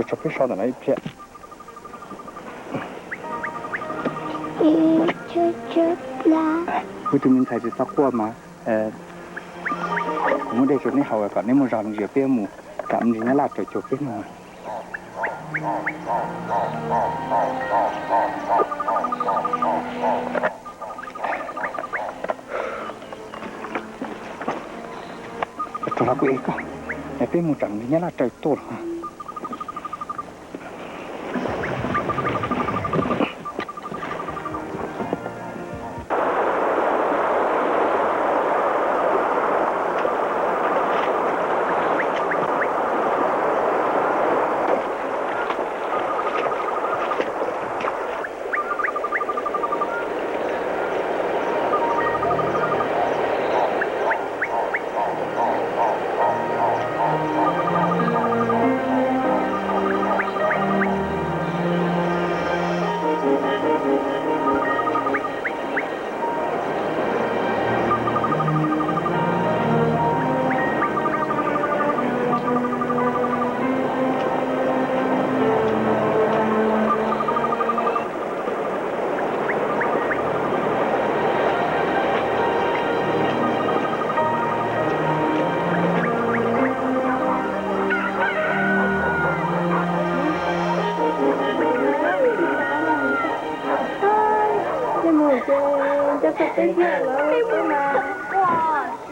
Tso peb so ntawm no ib pliag. Wb tus me ntxhais tsis txhob quaj mas, kuv muab dej rau neb haus kom neb muaj zog me ntsis, peb mus tsam me ntsis Nyab Laj raws cuag peb no. Rau los kuv ev koj, peb mus tsam me ntsis Nyab Laj raws tuaj los.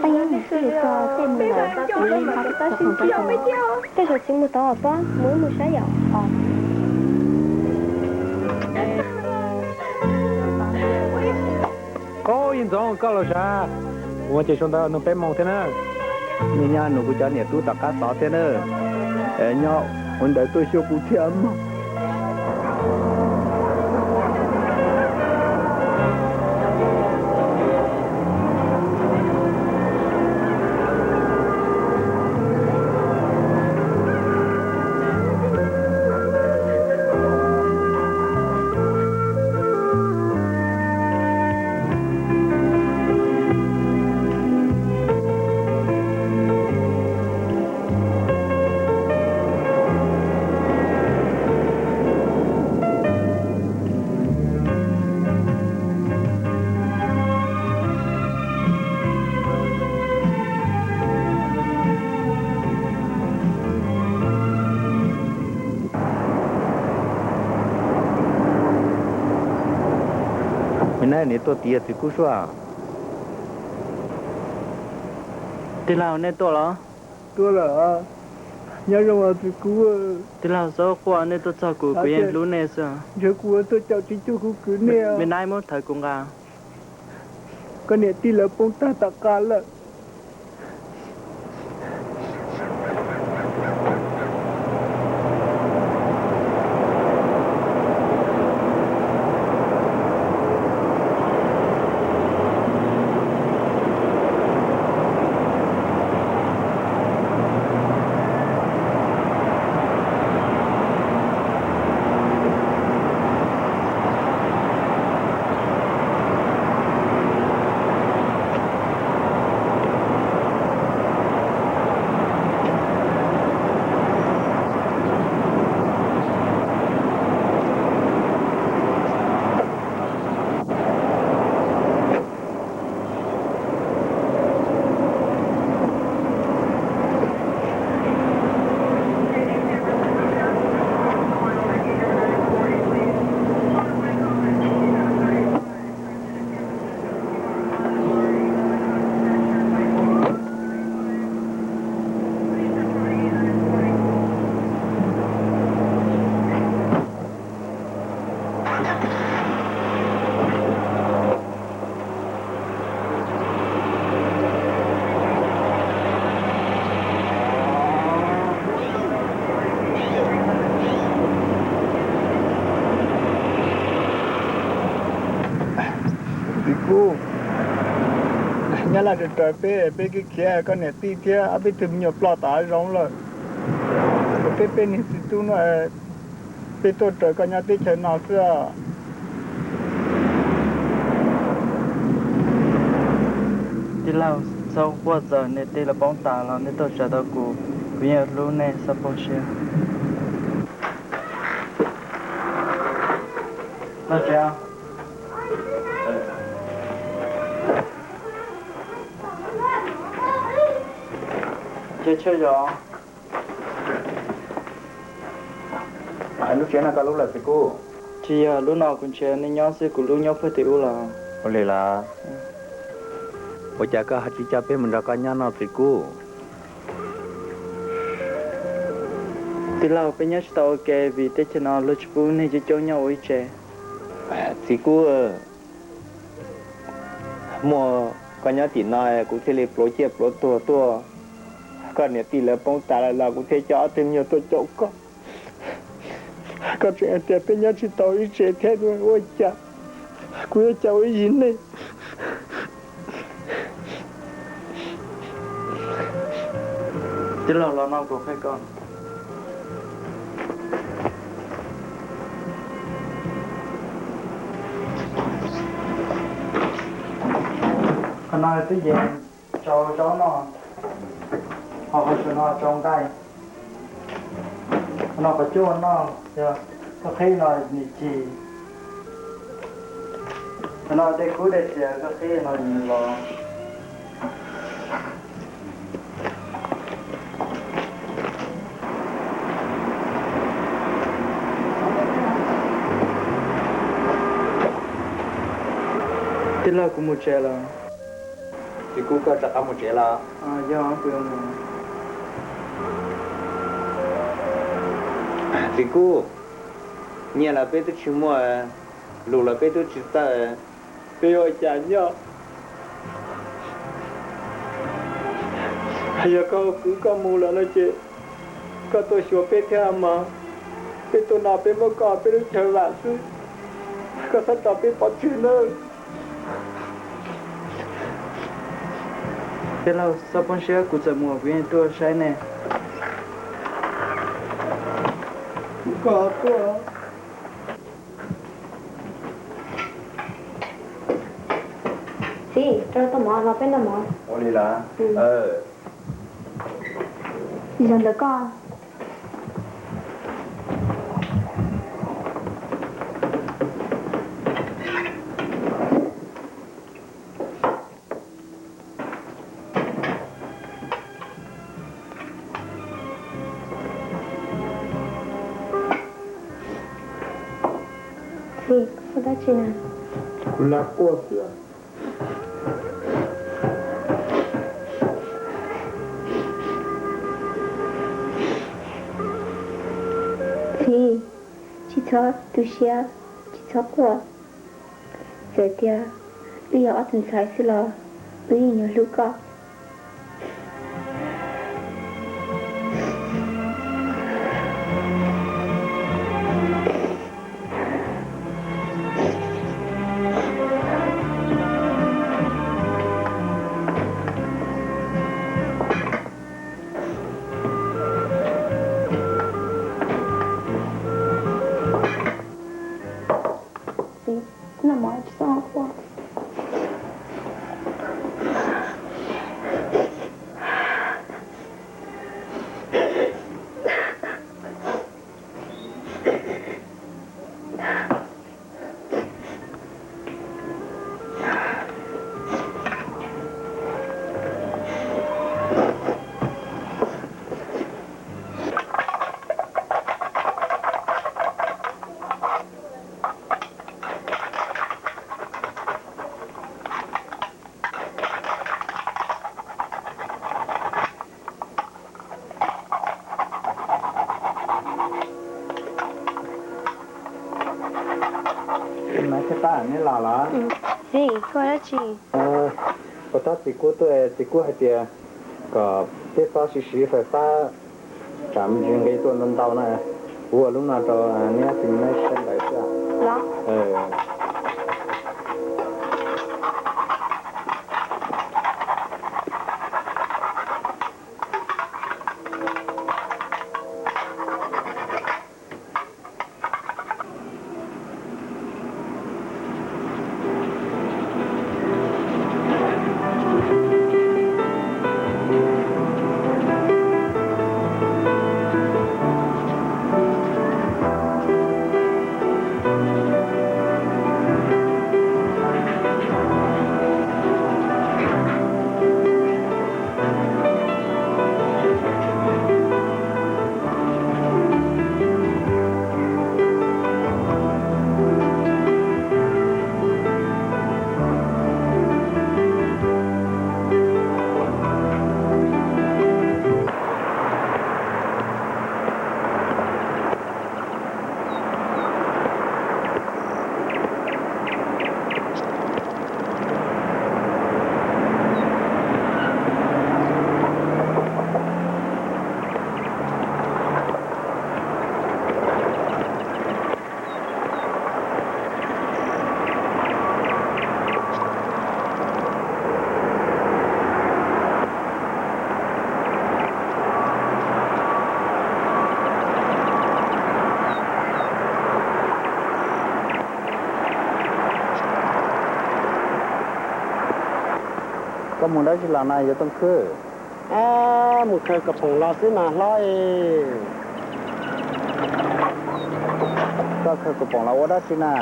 Tej mus txog tej mus lawm, tej zaum txiv mus tod pob, mus ib mus saib yom. Koj ib ntxoov koj los sav, ua ces sau ntawv nug peb moos thiab na. Nyob nyob nug kuv cov niam tub tom qab tod thiab na. Nyob ua ntawd tuaj xyuas kuv thiab mog. Neb tuaj tiav txiv kub suab. Tij laug, nej tuaj los? Tuaj lawm. Nyob zoo os txiv kub. Tij laug, txhob quaj, nej tuaj txog kuv, kuv yeej hlub nej xwb. Ntshe kuv tuaj caum tsis cuag kuv kwv nej. Me nab muab thawv kuv nqa. Koj niam tij lawv poob tag tom qab lawm. Kuv, nyab laj raws raws peb, peb kev khiav koj niam tij thiab ob peb tug me nyuam ploj tom hav zoov lawm. Peb peb niag txiv tub no, peb tuaj raws koj nyob teb chaws no xwb os. Tij laug, txhob quaj, txawm niam tij lawv poob tas los nej tuaj tsa tau kuv, kuv yeej hlub nej, txhob poob siab. Ces tshuav zos. Lub tsev no koj lub lawm txiv Kub? Tsis yog, lub no kuv nrhiav nej nyob xwb, kuv lub nyob puag tim ub los. Ua li los? Ua cas koj ho tsis coj peb mus nrog koj nyob no txiv Kub? Tij laug, peb nyob tsis tau ua ke vim teb chaws no luag tsis pub neeg coob coob nyob ua ib tsev. Txiv Kub, muaj koj nyob tim no kuv thiaj li pluav ciaj pluav tuag tuaj. Koj niam tij lawv poob tas lawm los kuv thiaj coj ob tug me nyuam tuaj caum koj. Koj tseem hais tias peb nyob tsis tau ib tsev thiab, ua cas kuv yuav ua cas ib yig nej? Tij laug, los no kuv qhia koj. Qhov no twb yeej tsau zaub noj, ho qhov saum no tsau nqaij. Qhov no qhov cuaj noj, yog koj qhib no nws cig. Qhov no dej kub dej txias, koj qhib no nws los. Tij laug, kuv mus tsev lawm. Txiv Kub, koj rov qab mus tsev los? Yog, kuv yuav mus. Txiv Kub, nyiaj los peb twb tsis muaj, lus los peb twb tsis txawj, peb yuav ua cas nyob? Yog koj kwv koj mus lawm no ces koj tuaj xyuas peb thiab mas, peb tuaj no peb muab koj peb lub chaw vam xwb, koj txhob tso peb pov tseg nawb. Tij laug, txhob poob siab, kuv txawm mus kuv yeej tuaj saib nej. Koj tuaj. Txiv, rau tau mov los peb noj mov. Ua li los? Zaum ntawm koj. Txiv, ua dab tsi na? Kuv lam quaj xwb. Txiv, tsis txhob tu siab, tsis txhob quaj. Txawm tias wb yog ob tug ntxhais xwb los wb yeej yuav hlub koj. Txiv, noj mov tsis txhob quaj. Neb los los? Txiv, koj dab tsi? Ua tab txiv Kub tuaj, txiv Kub hais tias kom peb txhob siv siv fais fab tsam me ntsis nqi tuaj ntau ntau na. Kuv ua lub no rau neb ob txiv neb saib lawv xwb. Koj mus dab tsi los no yawg Tooj Khwb? Ab, mus khaws kaus poom los xwb mas hlob e. Koj khaws kaus poom los ua dab tsi na?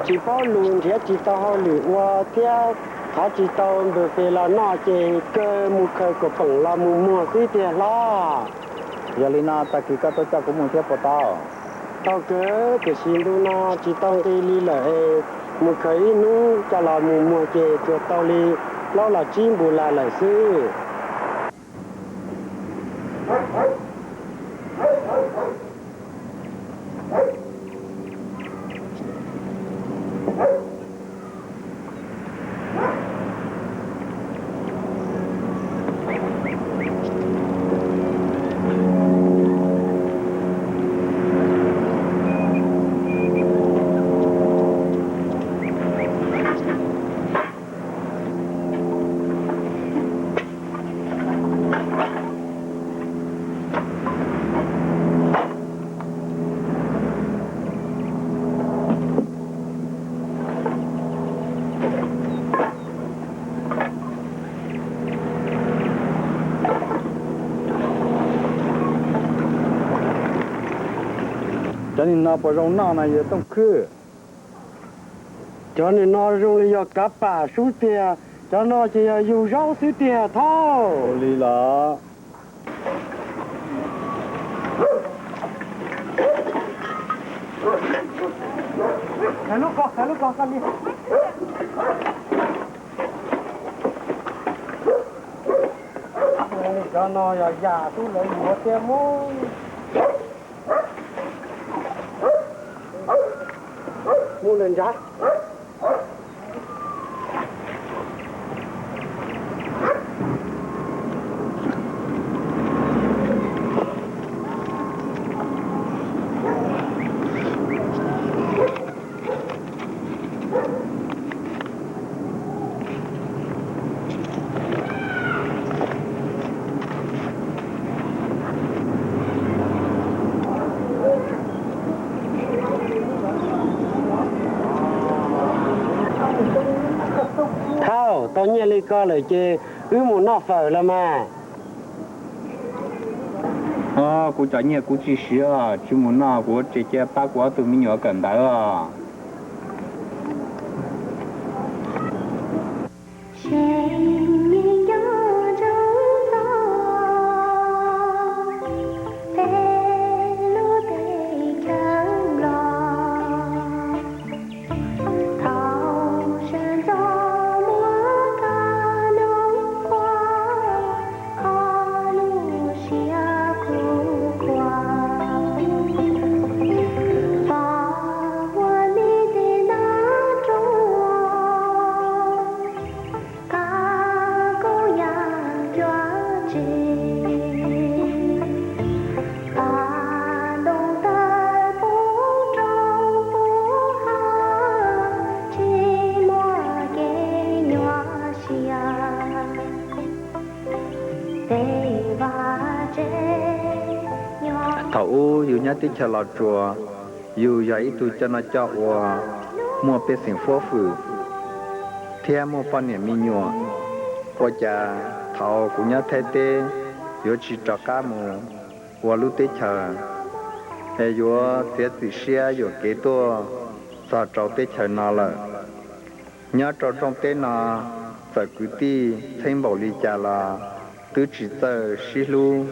Tsis paub lus, nrhiav tsis tau hauj lwm ua thiab, thov tsis tau npawg fes los noj ces kawg mus khaws kaus poom los mus muag xwb tiag hlob. Yog li no tag kis koj tuaj coj kuv mus thiab puas tau? Tau kawg, tiam sis ntu no tsis tau nqi li lawm es mus khaws ib hnub coj los mus muag ces tsuas tau li plaub los tsib npus las lawm xwb. Cov nim no puas zoo noj no yawg Tooj Khwb? Cov nim no zoo li yog kav pam sub tiag, cov no ces yog yug zaub xwb tiag thauj. Ua li los. Cov no yog yam tub lawv yuav tiag mus. Mus lawm ntag. Thauj, tau nyiaj li ko lawm ces wb mus noj fawm los mas. Kuv cov nyiaj kuv tsis siv, tsis mus noj, kuv ua res cia pab kuv ob tug me nyuam kawm ntawv os. Thaum ub yus nyob teb chaws Los Tsuas, yus yog ib tug coj noj coj ua, muaj pej xeem fuab fwm thiab muaj poj niam me nyuam. Ua cas thaum kuv nyob Thaib teb yuav tsis rov qab mus ua lub teb chaws, es yuav txiav txim siab yuam kev tuaj txog rau teb chaws no lawm. Nyob rau rooj teb no, txawm kwv tij txheeb npaum li cas los twb tsis txawj sib hlub.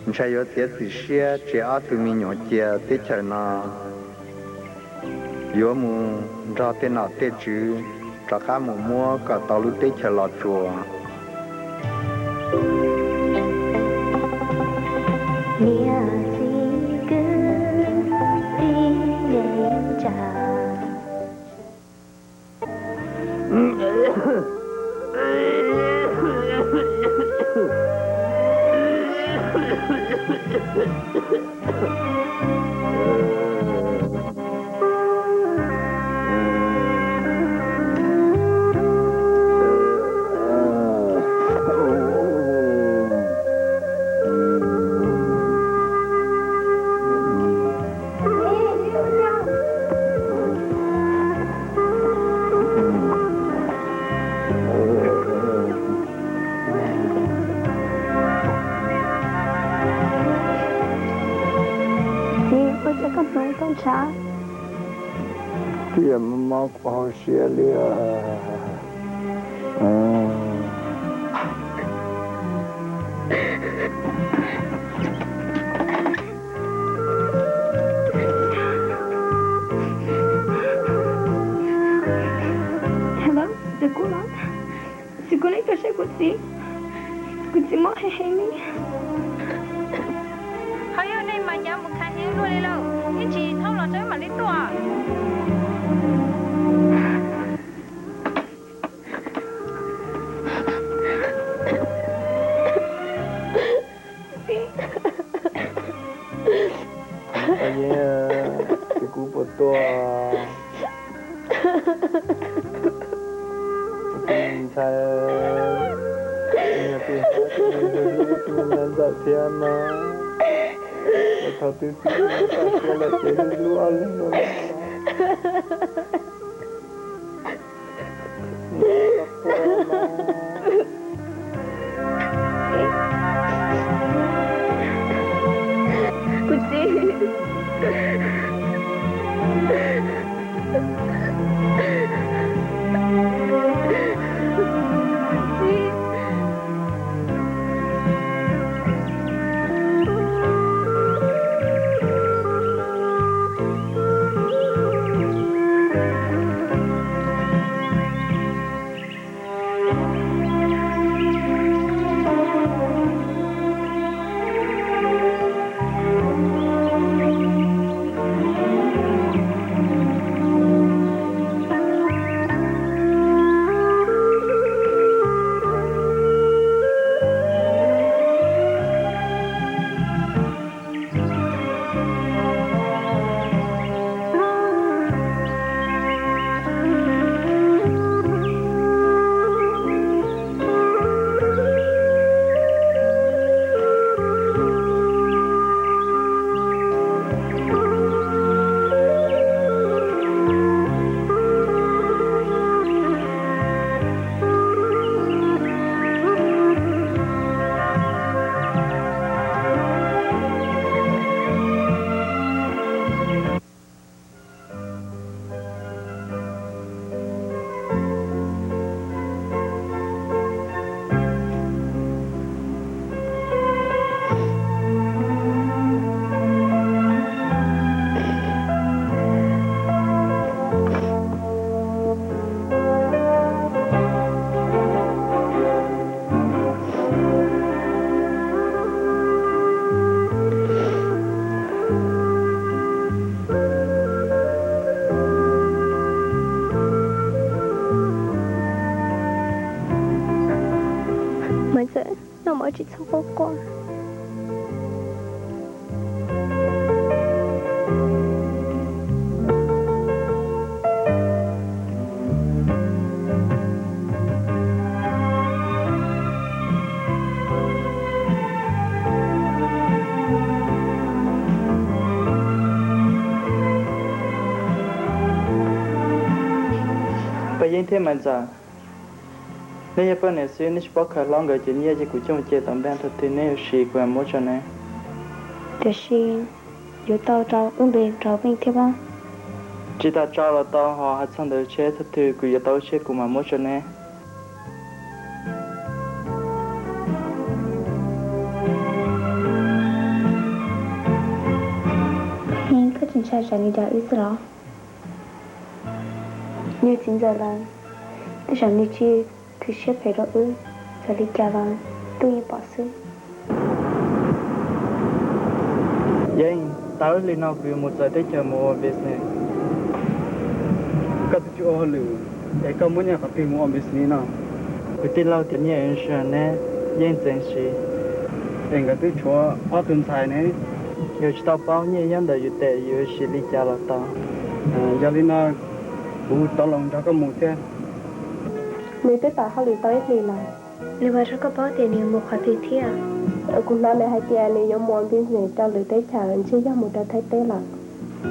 Ntshai yuav txiav txim siab tso ob tug me nyuam cia teb chaws no, yuav mus nrog tej nom tej tswv rov qab mus muab kom tau lub teb chaws Los Tsuas. Ua cas koj hmoov koj ntshav? Twb yog mob mob kuv hauv siab li. Hello, Txiv Kub los? Txiv Kub, nej tuaj saib kuv txiv. Kuv txiv mob heev heev li. Ho yog nej mas ncav mus khav heev luaj li lauj, ib ntsis thaub los tso wb mam li tuaj. Txiv, Txiv Kub puas tuaj? Kuv ntshai, yog tus hlob tus ntxawm thiab no, thaum twg txiv txoj sia lawm ces hlub ob leeg no. Kuv txiv. Maiv Ntxawm, noj mov tsis txhob quaj quaj. Paj Yeeb thiab Maiv Ntxawm, nej yog poj niam xwb, nej tsis paub khaws hlob nkawd cov nyiaj, ces kuv coj mus cia tom npej, thaum twg nej yuav siv kuv mam muab tso ne. Tiam sis yuav tau rau wb npe rau Veej thiab pob? Tsis tas tso los tau, ho hais txog ntawd tsheb, thaum twg kuv yuav tau wb tsheb kuv mam muab tso ne. Heev, koj tsis ntshai tsam nws dag wb xwb los? Nws txiv ntxawm lawm, tej zaum nws tsis khwv siab phem rau wb, txawm li cas los ntuj yeej pom xwb. Yeej, tau ib hlis no kuv yuav mus txawv teb chaws mus ua business. Koj twb tsis ua hauj lwm es koj muab nyiaj qhov twg mus ua business no? Kuv tij laug tias nyiaj insurance ne, yeej txeev siv. Es nkawd twb tshuav ob tug ntxhais ne. Yus tsis tau paub, nyiaj nyob ntawm yus tes, yus siv li cas los tau. Yog li no kuv tau los nrog koj mus thiab. Nws twb tawm hauj lwm tau ib hlis lawm. Nws vas rau koj paub tias nws mus qhov twg thiab? Kuv hnov nws hais tias nws yuav mus ua business rau lwm teb chaws, ntshe yog mus rau Thaib teb lawm.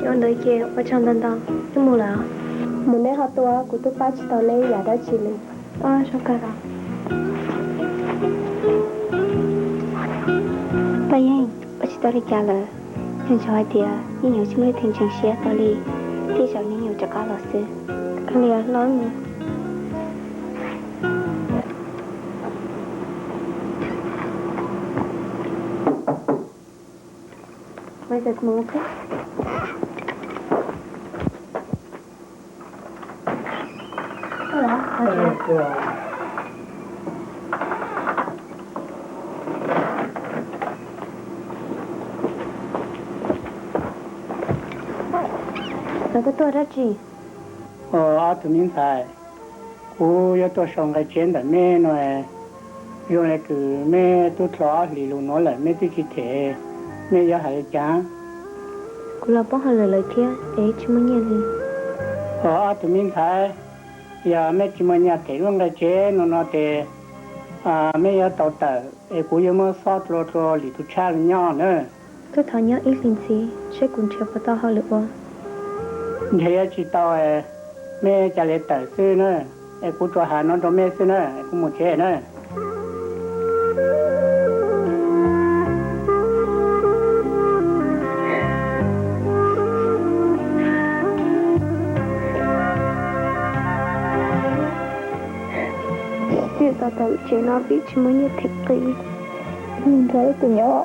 Ua ntawd ces ua tsaug ntau ntau, wb mus lawm. Mus neb ho tuaj, kuv twb pab tsis tau neb ib yam dab tsi li. Paj Yeej, ua tsis tau li cas lawm. Nco ntsoov hais tias yeej yuav tsis muaj leej twg ntseeg siab koj li, tej zaum nws yuav rov qab los xwb. Koj li los mus. Koj tuaj dab tsi? Ob tug me ntxhais, kuv yuav tuaj sau nqe tsev ntawm mej no. Zoo li kws mej tub dlhau ob hlis lug nuav lawm mej twb tsis them, mej yuav hais li cas? Kuv los poob hauj lwm lawm thiab es tsis muaj nyiaj li. Ob tug me ntxhais, yog mej tsis muaj nyiaj them lub nqe tsev no no ces mej yuav tau tawm es kuv yuav muab xob dlua dlua lwm tus tshab lug nyob na. Koj thov nyob ib hlis ntxiv saib kuv nrhiav puas tau hauj lwm ua. Nrhiav yuav tsis tau, mej ca le tawm xwb na, es kuv tsuas hais no rau mej xwb na, kuv mus tsev na. Txij tau tawm tsev no peb tsis muaj nyiaj them qis, mus nrog ib tug nyob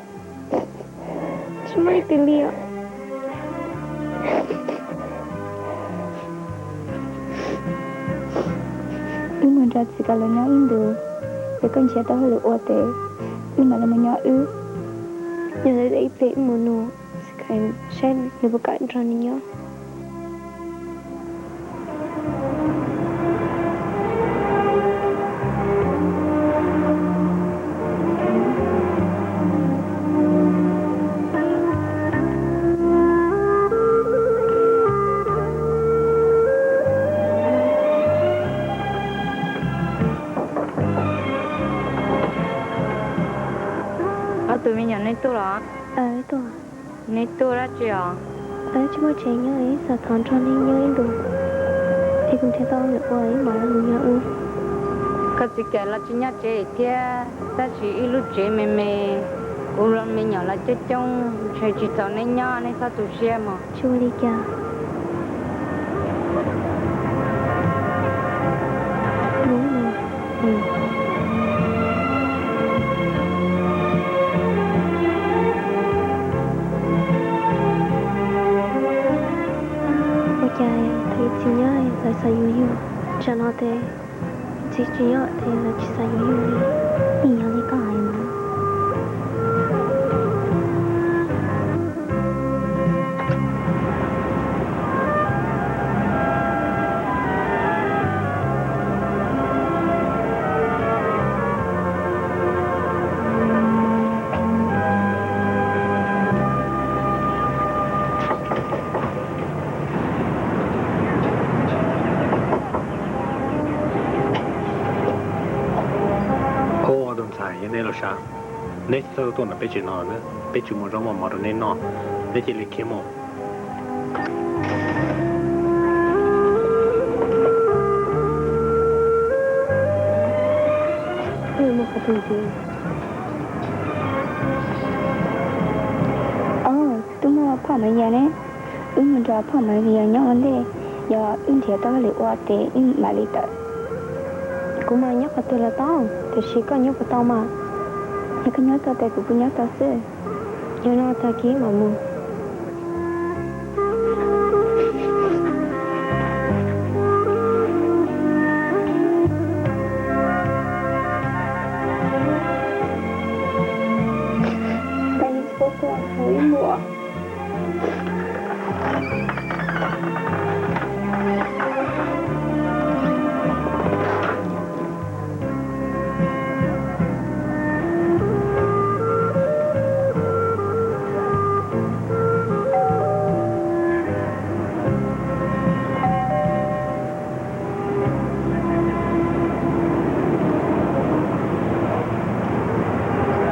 tsis muaj ib tug li os. Wb mus nrog txiv Kas Laus nyob ib ntus, yog koj nrhiav tau hauj lwm ua ces wb mam li mus nyob wb. Yog li ib pliag wb mus nug txiv Khais saib nws puas kam nrog nws nyob. Ob tug me nyuam, neb tuaj los? Neb tuaj dab tsi os? Tsis muaj tsev nyob, xav thov nrog neb nyob ib ntus, es kuv nrhiav tau lwm ua wb mam li mus nyob wb. Koj txiv Kas Laus tsis nyob tsev thiab, tab sis ib lub tsev me me, kuv me nyuam los coob coob, ntshe tsis txaus neb nyob, neb txhob tu siab mog. Tsis ua li cas. Ua cas thaum txiv nyob lawv xav yuav yug, tsam no ces txiv tsis nyob ces lawv tsis xav yuav yug li. Yeej yog li koj hais mas. Ob tug ntxhais, yog neb los sav, neb txawj tuaj ntawm peb tsev no, peb tsis muaj zaub muaj mov rau neb noj, neb cia li khiav mus. Twb muaj phauj Maiv Yas ne, wb mus nrog phauj Maiv Yas nyob ua ntej, yog wb nrhiav tau hauj lwm ua ces wb mam li tawm. Kuv mas nyob qhov twg los tau, tiam sis koj nyob puas tau mas? Yog koj nyob tau ces kuv kuj nyob tau xwb. Yog no tag kis mam mus.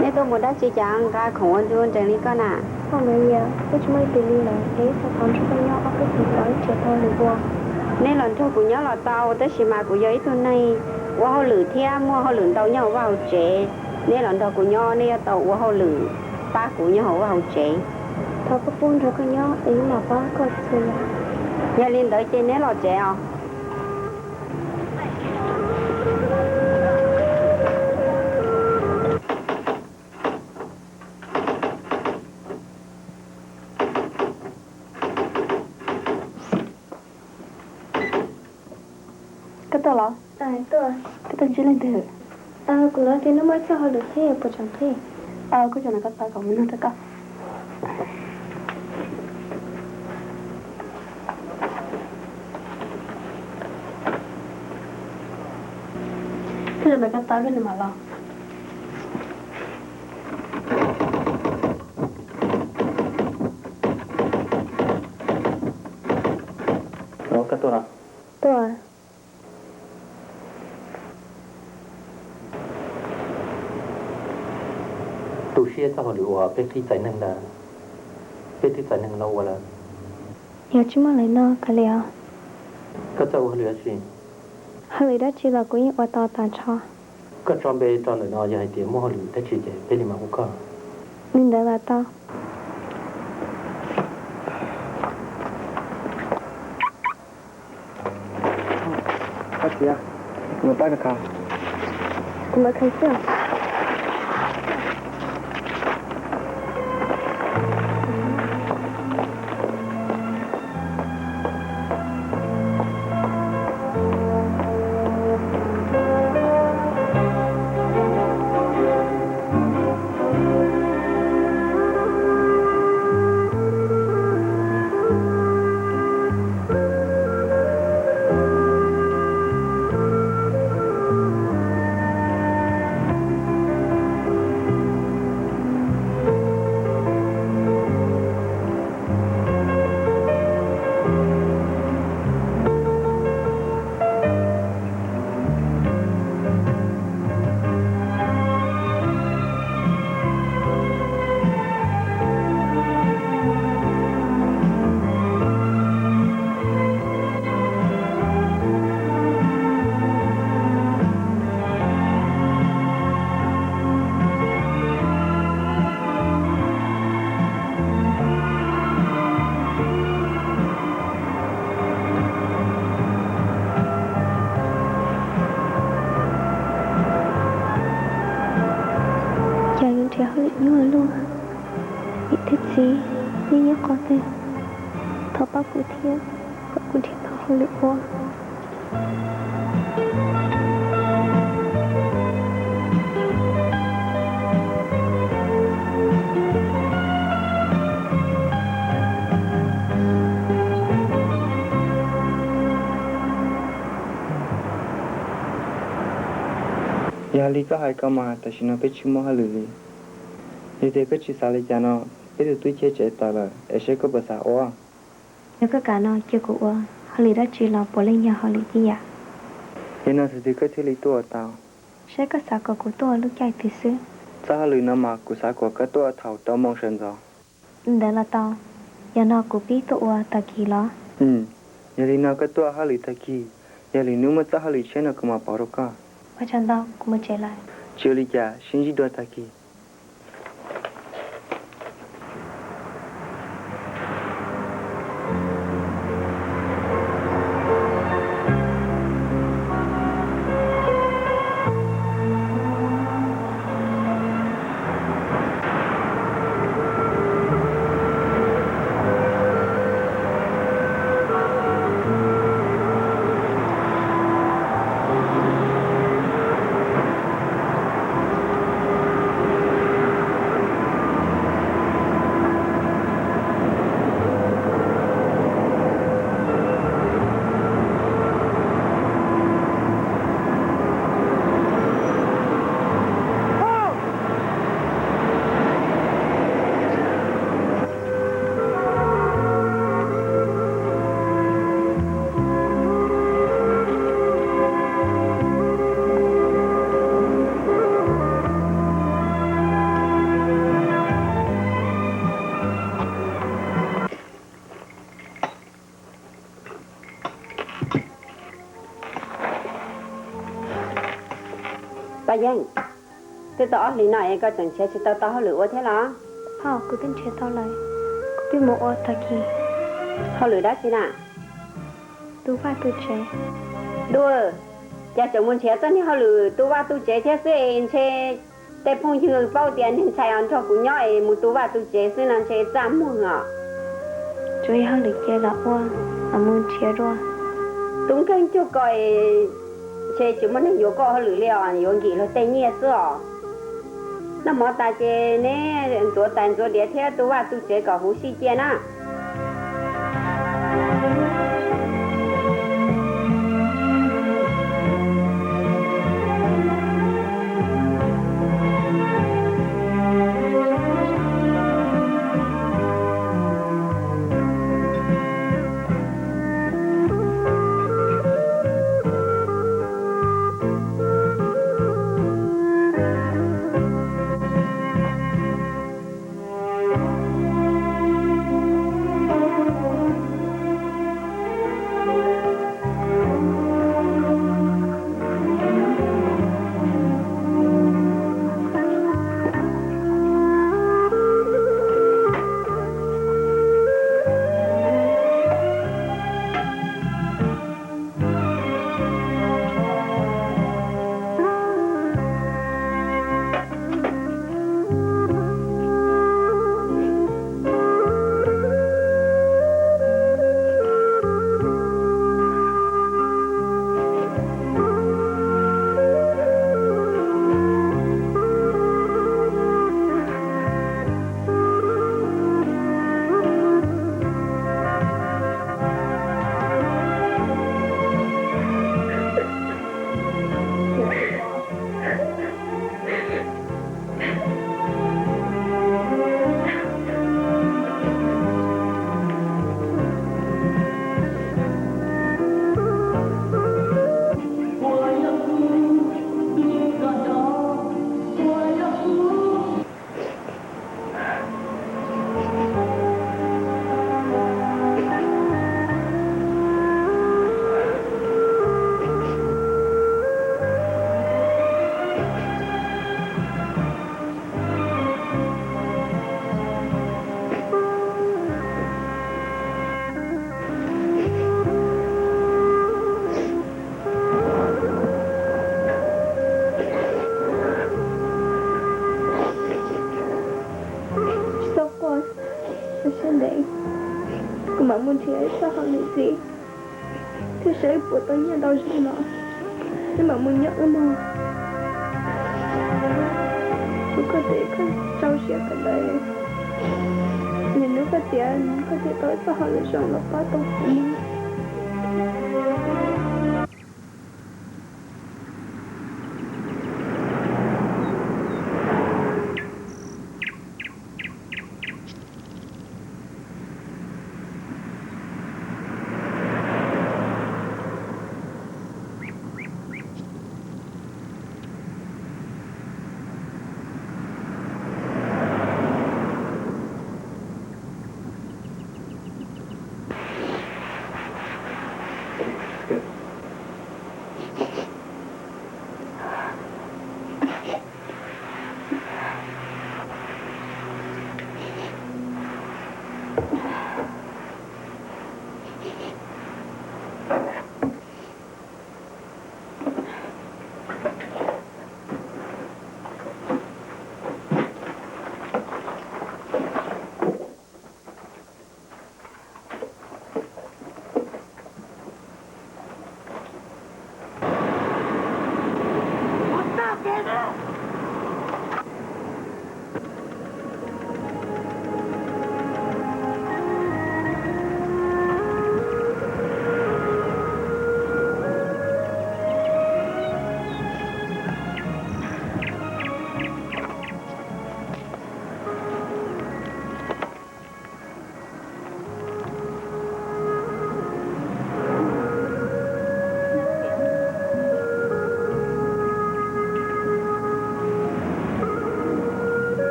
Neb tuaj mus dab tsi cas nqa khoom ua ntu nrees li koj na? Phauj Maiv Yas, wb tsis muaj leej twg li lawm es xav thov nrog koj nyob ob peb hlis kom wb nrhiav tau hauj lwm ua. Neb los nrog kuv nyob los tau, tab sis mas kuv yog ib tug neeg ua hauj lwm thiab muaj hauj lwm ntau nyob hauv vaj hauv tsev. Neb los nrog kuv nyob, neb yuav tau ua hauj lwm pab kuv nyob hauv vaj hauv tsev. Thov koj pub nrog koj nyob es wb mam pab koj txhua yam. Yog li ntawd ces neb los tsev os. Koj tuaj los? Koj tuaj ntsib leej twg? Kuv hnov tias neb muaj txoj hauj lwm qhib, puas tseem qhib? Koj tso no koj txav kom kuv nug rau koj. Koj tso no koj txav koj nws mam los. Koj tuaj los? Tuaj. Tu siab txoj hauj lwm uas peb qhib txais neeg ntawd, peb twb txais neeg los ua lawm. Yog tsis muaj lawm no kav liam os. Koj txawj ua hauj lwm dab tsi? Hauj lwm dab tsi los kuv yeej ua tau tas nrho. Koj tso npe rau ntawm no, yog hais tias muaj hauj lwm dab tsi ces peb li mam hu koj. Li ntawd los tau. Koj txiv, kuv mus pab koj khaws. Kuv mam khaws xwb. Cas yuav nrhiav hauj lwm nyuaj luaj, niam thiab txiv yeej nyob qhov twg, thov pab kuv thiab kom kuv nrhiav tau hauj lwm ua. Yog li koj hais ko mas tam sim no peb tsis muaj hauj lwm li. Yog tias koj tsis xav li cas no, peb tus tub cheb tsev tawm lawm es seb koj puas xav ua. Yog koj kam no cia kuv ua, hauj lwm dab tsi los puav leej yog hauj lwm tib yam. Yog no thaum twg koj thiaj li tuaj ua tau? Saib koj xav kom kuv tuaj ua lub caij twg xwb. Txoj hauj lwm no mas kuv xav kom koj tuaj ua thaum rau moos sawv ntxov. Ntawd los tau, yog no kuv pib tuaj ua tag kis los? Yog li no koj tuaj ua hauj lwm tag kis, yog lwm hnub muaj txoj hauj lwm tshiab no kuv mam pauv rau koj. Ua tsaug ntau, kuv mus tsev lawm. Tsis ua li cas, sib ntsib dua tag kis. Paj Yeeb, twb tau ob hlis no es koj tseem nrhiav tsis tau tau hauj lwm ua thiab los? Ho, kuv twb nrhiav tau lawm. Twb mus ua tag kis. Hauj lwm dab tsi na? Tu vaj tu tsev. Dua, cas tseem mus nrhiav txoj niag hauj lwm tu vaj tu tsev thiab xwb es ntshe tej phooj ywg paub tias niag ntxhais os nrog kuv nyob es mus tu vaj tu tsev xwb no ntshe txaj muag os. Tsuas yog hauj lwm ces los ua, los mus nrhiav dua. Tub nkeeg cuag koj es ntshe tsis muaj neeg yuav koj hauj lwm li os, yuav nkim luag tej nyiaj xwb os. Noj mov tas ces neb ntxuav tais ntxuav diav thiab tu vaj tu tsev kom huv si cia na. Tsis txhob quaj, ua siab ntev, kuv mam mus nrhiav txoj hauj lwm ntxiv thiab saib puas tau nyiaj ntau zoo no, wb mam mus nyob wb mog. Kuv koj tes koj rau siab kawm ntawv, niaj hnub koj tiav koj thiaj tau ib txoj hauj lwm zoo los pab tau kuv mog.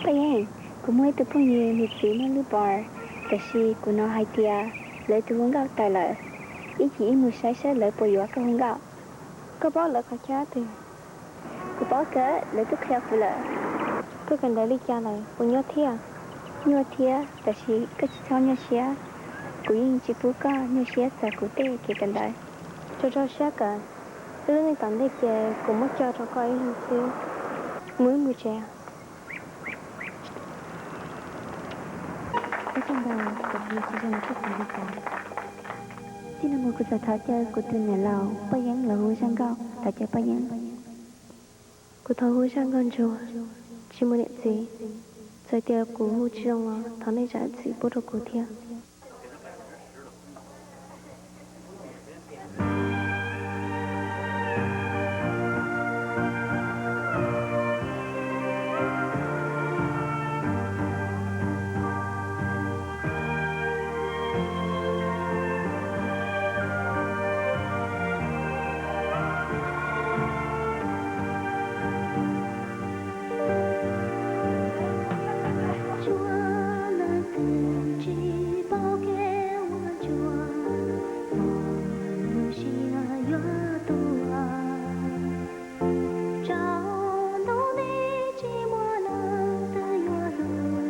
Paj Yeeb, kuv muaj ib tug phooj ywg nws txiv muaj lub bar, tab sis kuv hnov hais tias lawv tus hu nkauj tawm lawm. Ib chim ib mus saib saib lawv puas yuav koj hu nkauj. Koj paub lawv qhov chaw twg? Kuv paub kawg, lawv twb qhia kuv lawm. Koj kawm ntawv li cas lawm, puas nyuaj thiab? Nyuaj thiab, tab sis koj tsis txhob nyuaj siab. Kuv yeej tsis pub koj nyuaj siab txog kuv tej kev kawm ntawv. Rau rau siab kawm, wb lub neej tom ntej ces kuv muab coj rau koj ib leeg xwb. Mus wb mus tsev. Ua tsaug ntau, kuv tsis zoo li kuv xav li cas. Txij no mus kuv txawm thov caw kuv tus niam laus Paj Yeeb los hu zaj nkauj, thov caw Paj Yeeb. Kuv thov hu zaj nkauj ntsuag, tsis muaj niam txiv. Txawm tias kuv hu tsis zoo los thov nej zam txim pub rau kuv thiab. Tsuav leej twg tsis paub kev ua ntsuag, mob lub siab yuav tuag. Tsaus ntuj nti tsis muaj leej twg yuav hlub,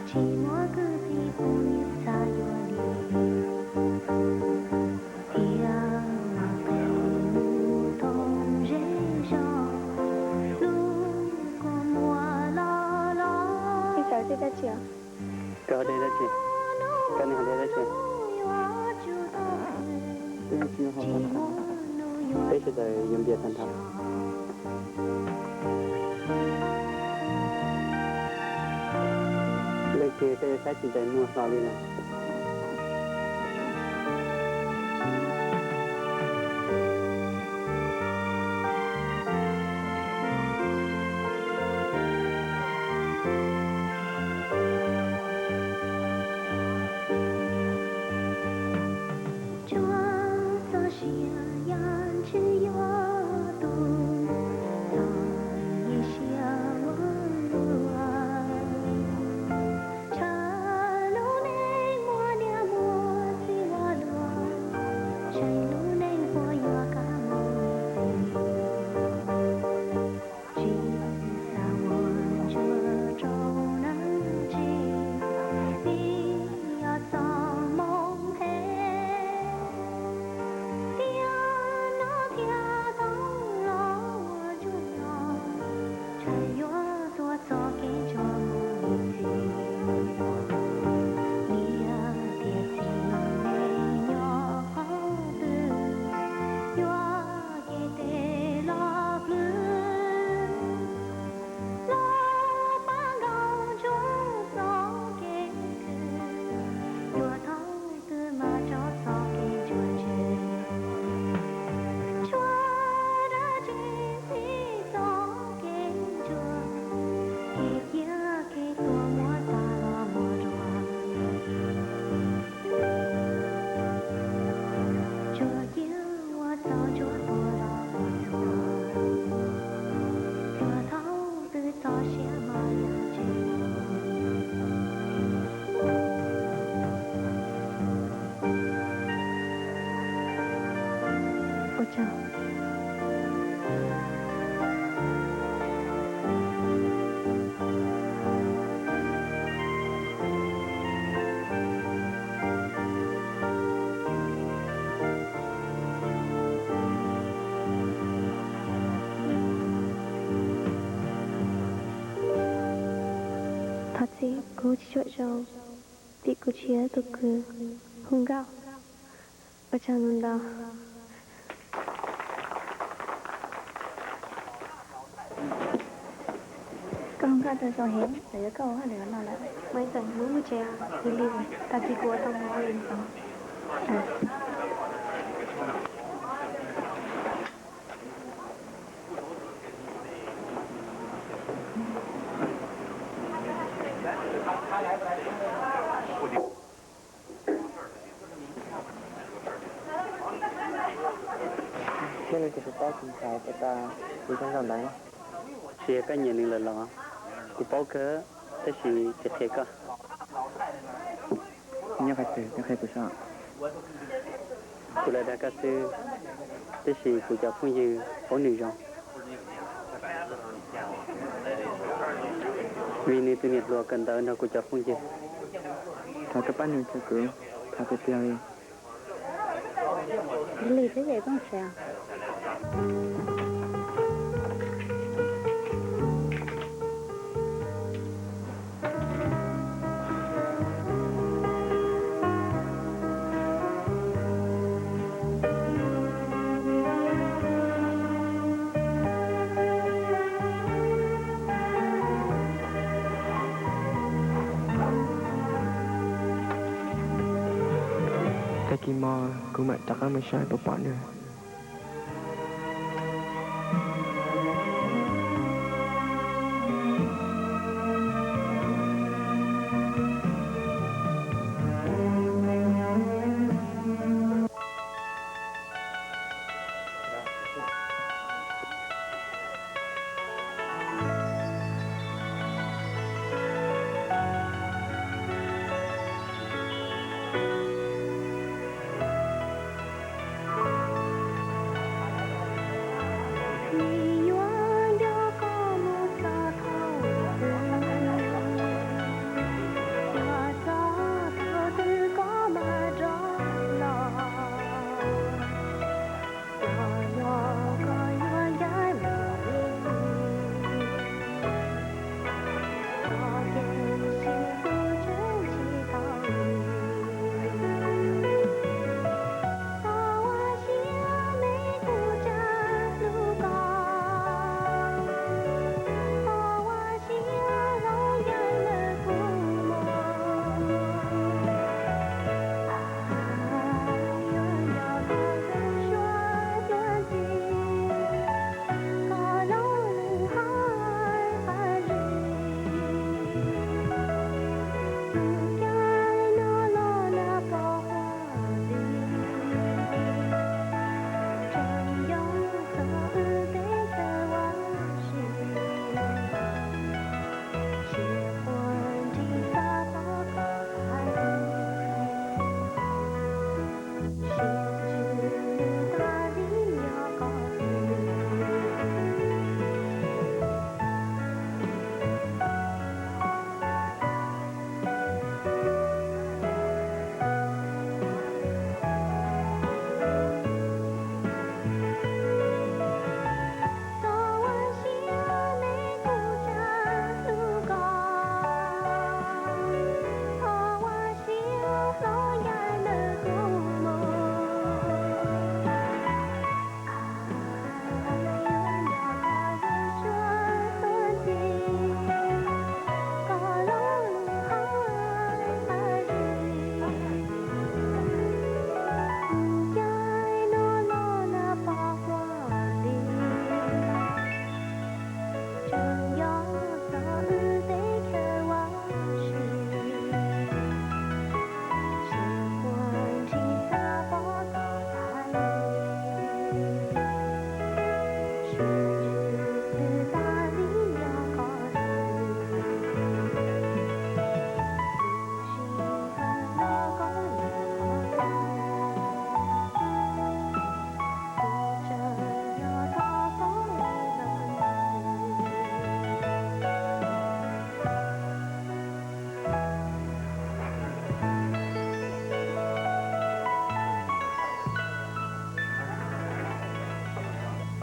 tsis muaj kwv tij phooj ywg xav yuav li. Thiab mus pem mus thooj zej zog, lub kua muag loj loj. Koj de dab tsi? Koj de dab tsi? Koj niam de dab tsi? Peb sawv daws yuav npias tag nrho. Leej twg koj yuav saib tsis ntsais muag hlo li na? Tsuav txoj sia yam ntswg yuav tu, txom nyem siab ua luaj. Tshaj lub neej muaj niam muaj txiv ua luaj, tseem lub neej puas yuav kab mob li txij. Tsis xav ua ntsuag rau neeg tsis, vim yog txoj moo phem. Tiam no thiaj tau los ua ntsuag no, tseem yuav tuav txoj kev ntsuag mus ib txhis. Niam thiab txiv nej nyob qhov twg, yuav kev tes los plhws, los pab nkaus ntsuag txoj kev khwv, yuav thaum twg mas rov txoj kev ntsuag tseg. Tshuav dab tsi ntxhib txoj kev ntsuag, kev ciaj kev tuag muab tag los muab rau. Tsuas cia ua txaus ntsuag tuag los ua tuag, tuag thaum twg txoj sia mas yuav tsis muaj. Ua tsaug. Thov txim, kuv tsis tshua zoo, vim kuv tsis yog tus kws hu nkauj. Ua tsaug ntau ntau. Koj hu nkauj tau zoo heev, lawv yuav koj ua hauj lwm no lawm. Mus ib txwm, mus mus tsev, lig lig, tag kis kuv ua tau mus hauj lwm ntxiv. Thiab leej twg puas paub tus ntxhais uas tau hu zaj nkauj ntawd? Tsis yog koj nyiam nws lawm los? Kuv paub kawg. tab sis tsis qhia koj. Nyob qhov twg, koj qhia kuv saib. Kuv lam dag koj xwb, tab sis kuv cov phooj ywg paub nws zoo, vim nws tus niam hluas kawm ntawv nrog kuv cov phooj ywg. Thov koj pab nws rau kuv, thov tiag tiag li. Li xwb ces phooj ywg. Tag kis mos kuv mam rov qab mus saib puas pom nws.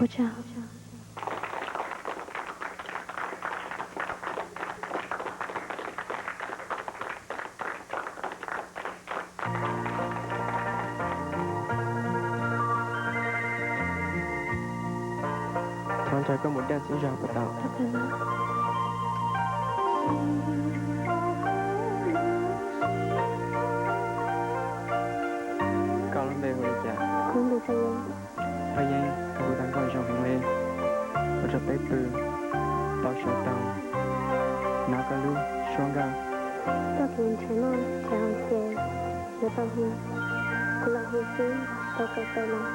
Ua tsaug. Thov nrog koj mus daj xwb zog puas tau? Koj lub npe hu li cas? Paj Yeeb, tus hu tau nkauj zoo heev li. Ua rau peb pw tau saum tau hnov koj lub suab nkauj. Koj tus nrhiav noj nrhiav haus ces yuav tau hu, kuv los hu xwb tau tau tau los.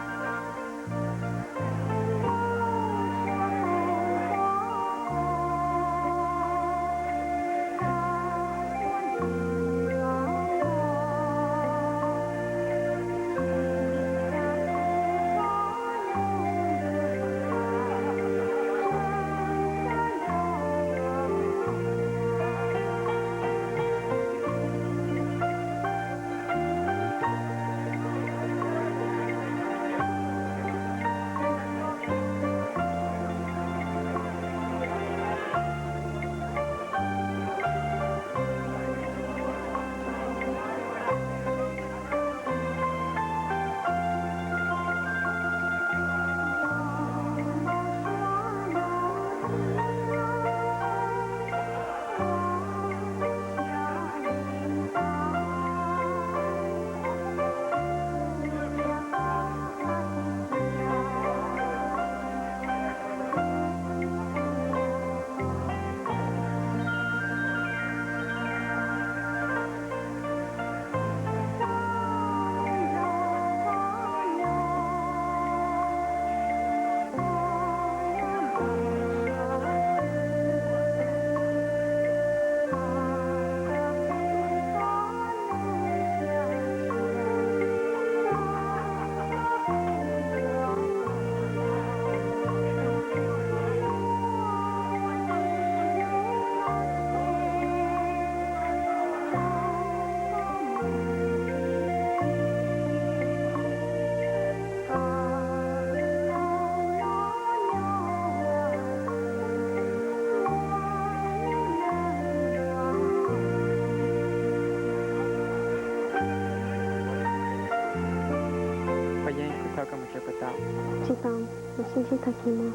Sib ntsib tag kis no.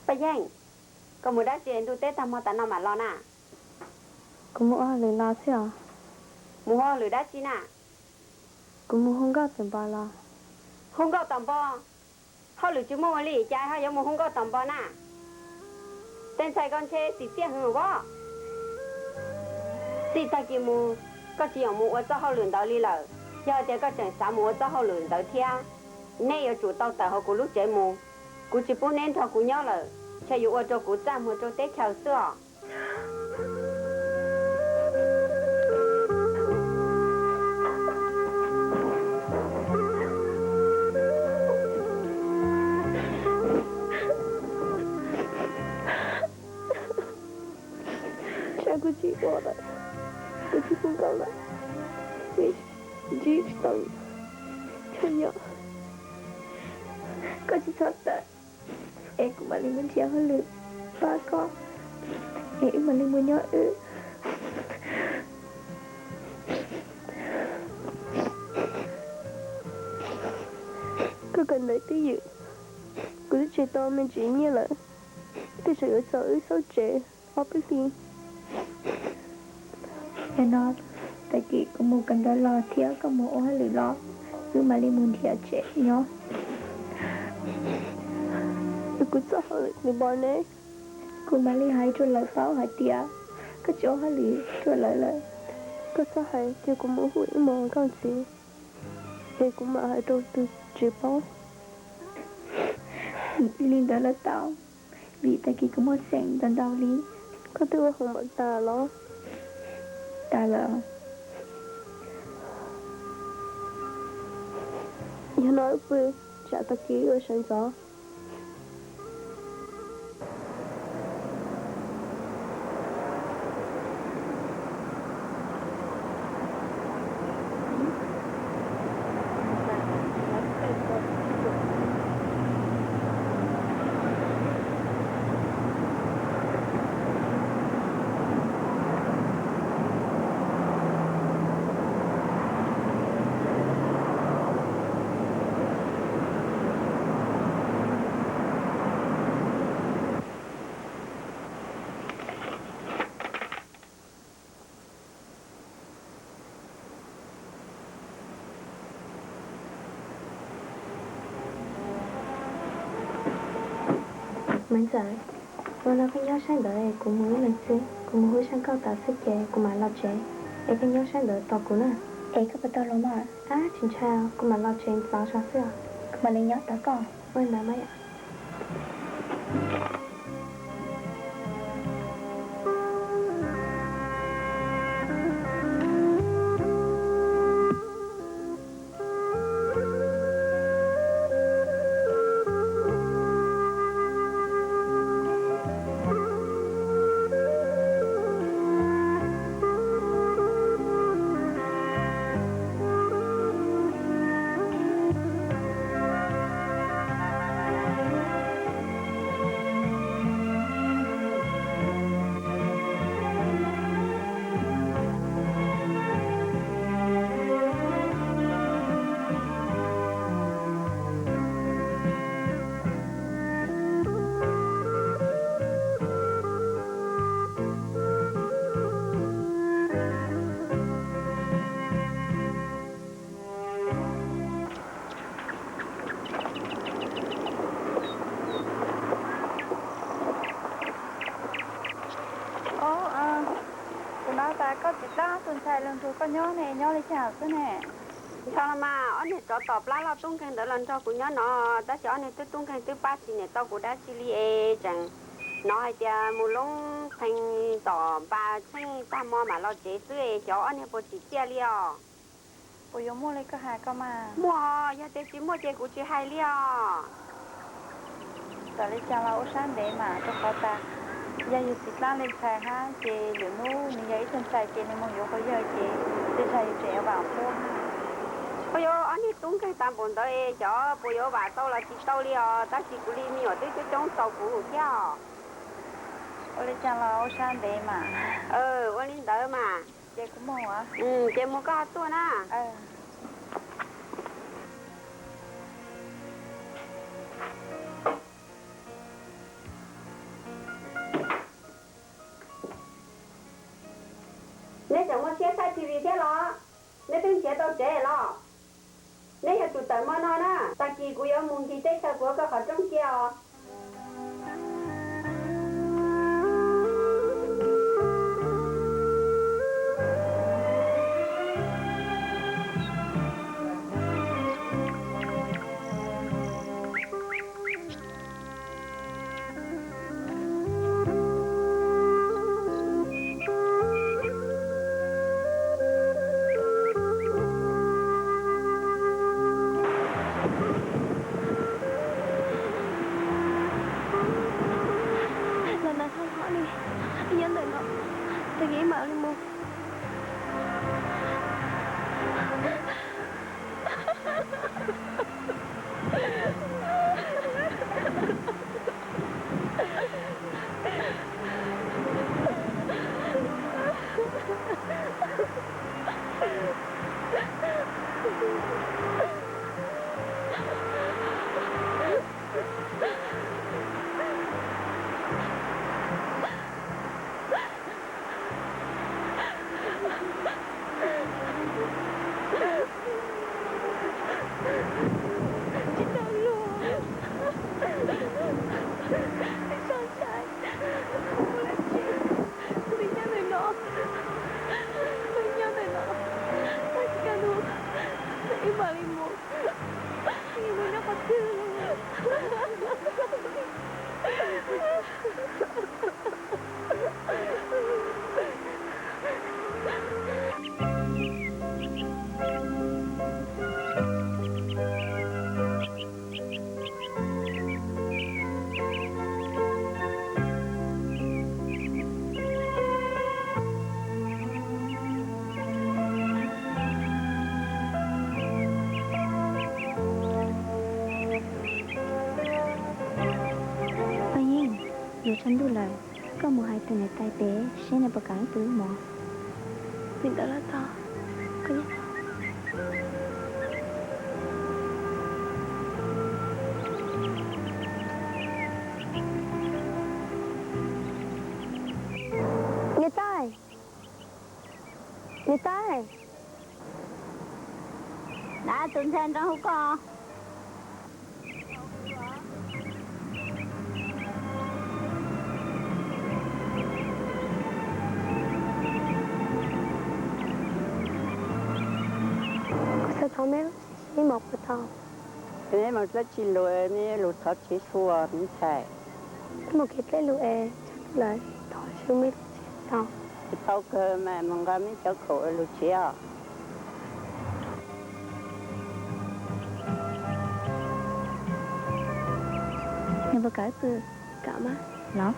Paj Yeej, koj mus dab tsi ntuj teb tag hmo tas no mam los na? Kuv mus ua hauj lwm los xwb os. Mus ua hauj lwm dab tsi na? Kuv mus hu nkauj tom npo los. Hu nkauj tom npo? Hauj lwm tsis muaj ua li cas ho yuav mus hu nkauj tom npo na? Tej ntxhais ko ntshe txim txiaj heev os. Txij tag kis mus koj tsis yog mus ua txoj hauj lwm ntawd li lawm. Yog tias koj tseem xav mus ua txoj hauj lwm ntawd thiab, neb yuav tsum tau tawm hauv kuv lub tsev mus. Kuv tsis pub neb nrog kuv nyob lawm, ntshe yuav ua rau kuv txaj muag rau teb chaws xwb os. Saib kuv tsis ua lawm, kuv tsis hu nkauj lawm, ntsib tsis tau chaw nyob. Koj tsis txhob tawm, es kuv mam li mus nrhiav hauj lwm pab koj, es wb mam li mus nyob wb. Koj kawm ntawv twj ywm, kuv twb tseg tau me ntsis nyiaj lawm, tej zaum yuav txaus wb xauj tsev ob peb hlis. Yog no, tag kis kuv mus kawm ntawv los thiab koj mus ua hauj lwm los, wb mam li mus nrhiav tsev nyob. Kuv txoj hauj lwm nws npo ne, kuv mam li hais rau lawv paub hais tias koj tsis ua hauj lwm rau lawv lawm. Koj txhob hais, cia kuv mus hu ib mos nkauj ntxiv, es kuv mam hais rau tus tswv paub. Li ntawd los tau, vim tag kis kuv muaj xeem ntau ntau li. Koj twb ua hauj lwm tas los? Tas lawm. Yog no wb pw, tsam tag kis wb ua sawv ntxov. Maiv Ntxawm, ua no koj nyob saib ntawd es kuv mus ib leeg xwb, kuv mus hu zaj nkauj tas xwb ces kuv mam los tsev, es koj nyob saib ntawd tos kuv na. Es koj puas tau los mas? Ab, tsis ntshai, kuv mam los tsev ntxov zog xwb os. Kuv mam li nyob tos koj. Ua li ntawd mas yom. Ub, kuv hnov tas koj txiv plab ob tug ntxhais los nrog koj nyob ne, nyob li cas xwb ne? Tsis tau los mas, ob niag tsov tom plab loj tub nkeeg ntawd los nrog kuv nyob no, tab sis ob niag twb tub nkeeg twb pab tsis niam tau kuv dab tsi li es tseem hnov hais tias mus loob pheej tom npas tsheej tag hmo mam los tsev xwb es xyov ob niag puas tsim txiaj li os. Puas yuav muaj li koj hais ko mas? Muaj, yog tias tsis muaj ces kuv tsis hais li os. Txawm li cas los ua siab ntev mas, rau qhov tas yog yus txiv plab li ntxhais hab ces lwm hnub nws yog ib tug ntxhais ces nws mus yuav quas yawg ces tej zag yus tseem yuav vam quab. Ua yuav ob niag Tub nkeeg tag npaum ntawd es xyov puas yuav vam tau los tsis tau li os, tab sis kuv li me nyuam twb coob coob txaus kuv thiab os. Ua li cas los ua sab ntev mas. Ua li ntawd mas. Ces kuv mus. Ces mus koj ho tuaj na. Neb tseem muaj siab saib T V thiab los? Neb twb nrhiav tau tsev los? Neb yuav tsum tawm hmo no na, tag kis kuv yuav mus ncig teb chaws kuv ua koj qhov rooj cia os. Los nas txhob hlob li, ib nyob ntawm no, tag kis mam li mus. Tsis tau luag. Txhob ntshai, ua dab tsi, kuv twb nyob ntawm no, kuv nyob ntawm no, tsis tau luag, wb mam li mus, mus nyob qhov twg. Paj Yeej, yuav tsaus ntuj lawm, koj mus hais tus niam tais pem seb nws puas kam wb pw mov. Nim ntawd los tau, koj nyob tau. Niam tais, niam tais. Dab tus ntxhais nrog hu koj. Kuv xav thov meb lub tsheb sib mos puas tau? Meb mus dab tsi lus, meb lus thov tsheb xwb me ntxhais. Mus kev dleb lus es tsaus ntuj lawm, thov seb meb lub tsheb tau. Tsis tau kawg mas mus nqa meb cov khoom lus tsheb os. Nws puas kam wb pw? Kam mas. Los.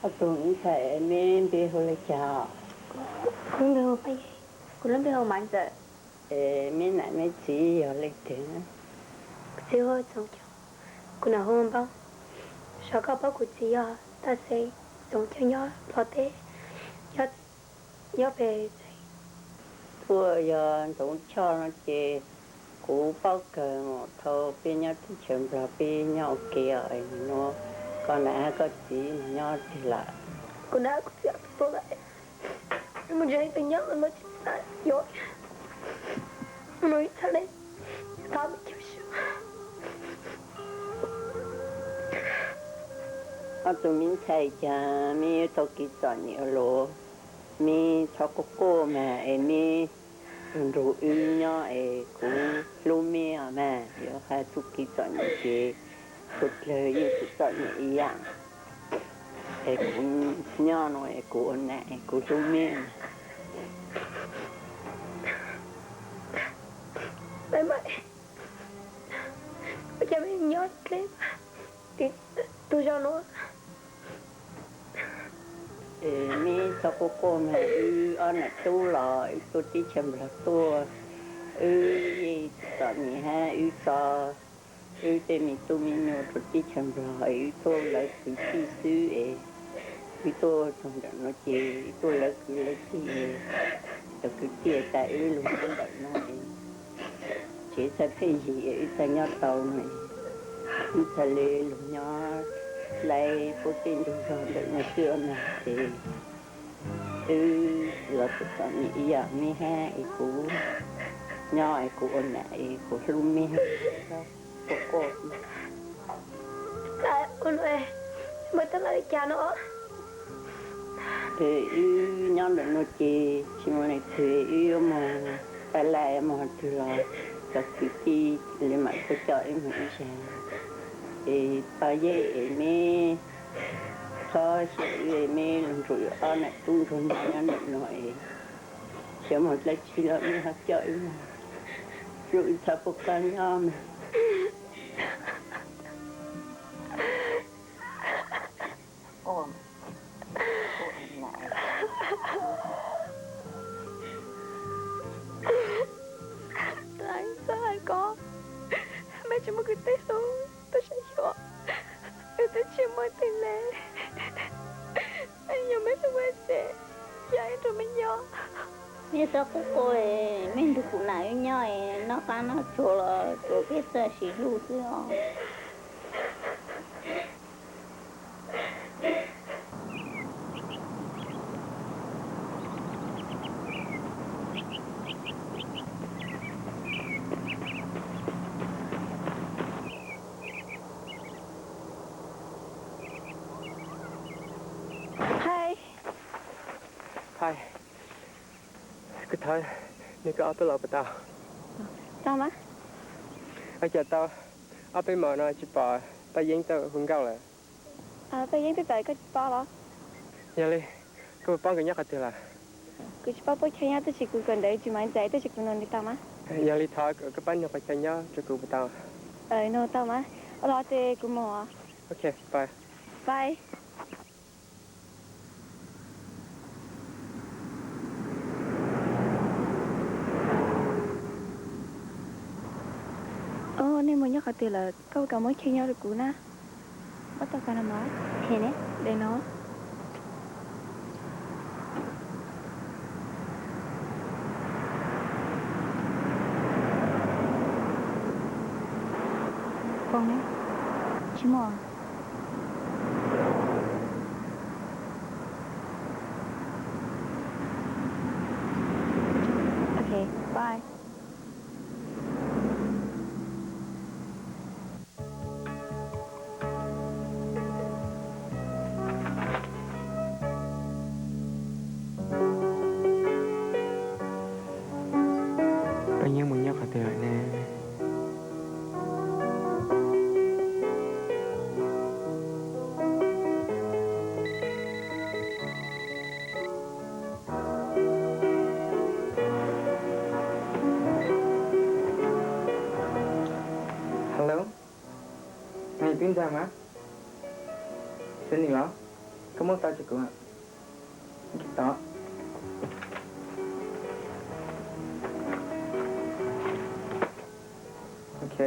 Ob tug me ntxhais, neb npe hu li cas? Kuv lub npe hu Paj Yeej. Kuv lub npe hu Maiv Ntxawm. Es neb niam neb txiv yog leej twg? Kuv txiv hu Txoov Cog, kuv niam hu Npauj. Xyov koj paub kuv txiv yog Taj Xeeb, Txoov Cog nyob Nplog teb, nyob pem Txeem. Tuaj yog Ntxoov Choj no ces kuv paub kawg mus, thaum peb nyob teb chaws Nplog peb nyob ua ke os. Nws nuav koj nam hab koj txiv mus nyob twg lawm? Kuv nam kuv txiv tuaj lawm, wb mus ntsib leej twg nyob no tsis xav yuav, no ib txhia li thov mej cov sua. Ob tug me ntxhais, cas meb yuav tau kev txom nyem los? Meb txhob quaj quaj mas es meb lug nrug wb nyob es kuv hlub meb os mas. Yuav hais txuj kev txom nyem ces txhua dlawg yeej txom nyem ib yam. Es kuv nyob no es kuv ua nam es kuv hlub meb. Ua cas meb nyob dleb tim tug zos nuav? Meb txhob quaj quaj mas, wb ob nam tub los wb tuaj teb chaws Nplog tuaj, wb yeej txom nyem hab wb tso wb tej me tub me nyuam rau teb chaws Nplog es wb tuaj lawv kwv tij xwb es wb tuaj txog ntawm no ces wb tuaj lawv kwv lawv tij es cov kwv tij tas wb lug nyob ntawm no es tsev txhaj pheej yig es wb txhaj nyob tau no es wb txhaj le lug nyob dleb puab tej ntug zog ntawm no xwb os mas. Ces wb los txom txom nyem ib yam meb hab es kuv nyob es kuv ua nam es kuv hlub meb, txhob quaj quaj. Wb nyob ntawm no ces tsis muaj leej twg, wb yuav moog tab laj moog twg los cov kwv tij le mam tuaj coj wb moog ib zag. Es pab yeej es meb txhob xyaum wb, meb lug nrug wb ob nam tub ntsuag nyob ntawm no es xyov moog dlaab tsi los meb ho coj wb moog, lub wb txhob pub qab nyob mas. Txhob hais ko, mej tsis muaj kwv tij hlub tuaj saib xyuas, wb twb tsis muaj twg le. Yog mej hlub wb ces, yog ib nrug mej nyob. Mej txhob quaj quaj, mej nrug kuv nam wb nyob, noj qab noj tsuag los tsuas peb txawj sim hlub xwb os. Hais, kuv thov nug koj ob peb lo puas tau? Tau mas. Ua cas tau ob peb hmo no tsis pom Paj Yeeb tuaj hu nkauj lawm? Paj Yeeb twb tawm koj tsis paub los? Yog li, koj puas paub nkawd nyob qhov twg lawm? Kuv tsis paub puab chaw nyob, tab sis kuv kawm ntawv tsis mas ntxais, tab sis kuv nug nws tau mas. Yog li thov koj pab nug qhov chaw nyob rau kuv puas tau? Nug tau mas. Ua los ces kuv mus. Ok, bye. Bye. Os, nej mus nyob qhov twg lawm? Koj puas kam muab chaw nyob rau kuv na? Muab tau koj no mas. Daim no. Poob ne? Tsis muaj. Ok, bye. Paj Yeeb mus nyob qhov twg lawm ne? Hello, nws twb ntag mas. Xwb nws los, koj muab tau rau kuv. Tod. Ok.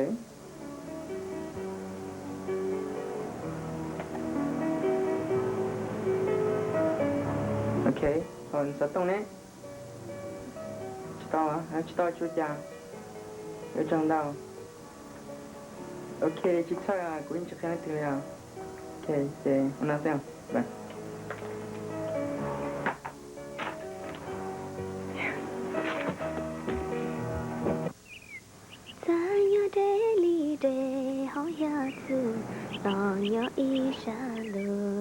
Ok, ho xov tooj ne? Tsis tau, tsis tau tsis ua cas. Ua tsaug ntau. Ok, tsis txhawj, kuv yeej tsis qhia leej twg li os. Ok, ces ua no xwb. Txawm nyob deb li deb hauv yog txwm los nyob ib sab lug.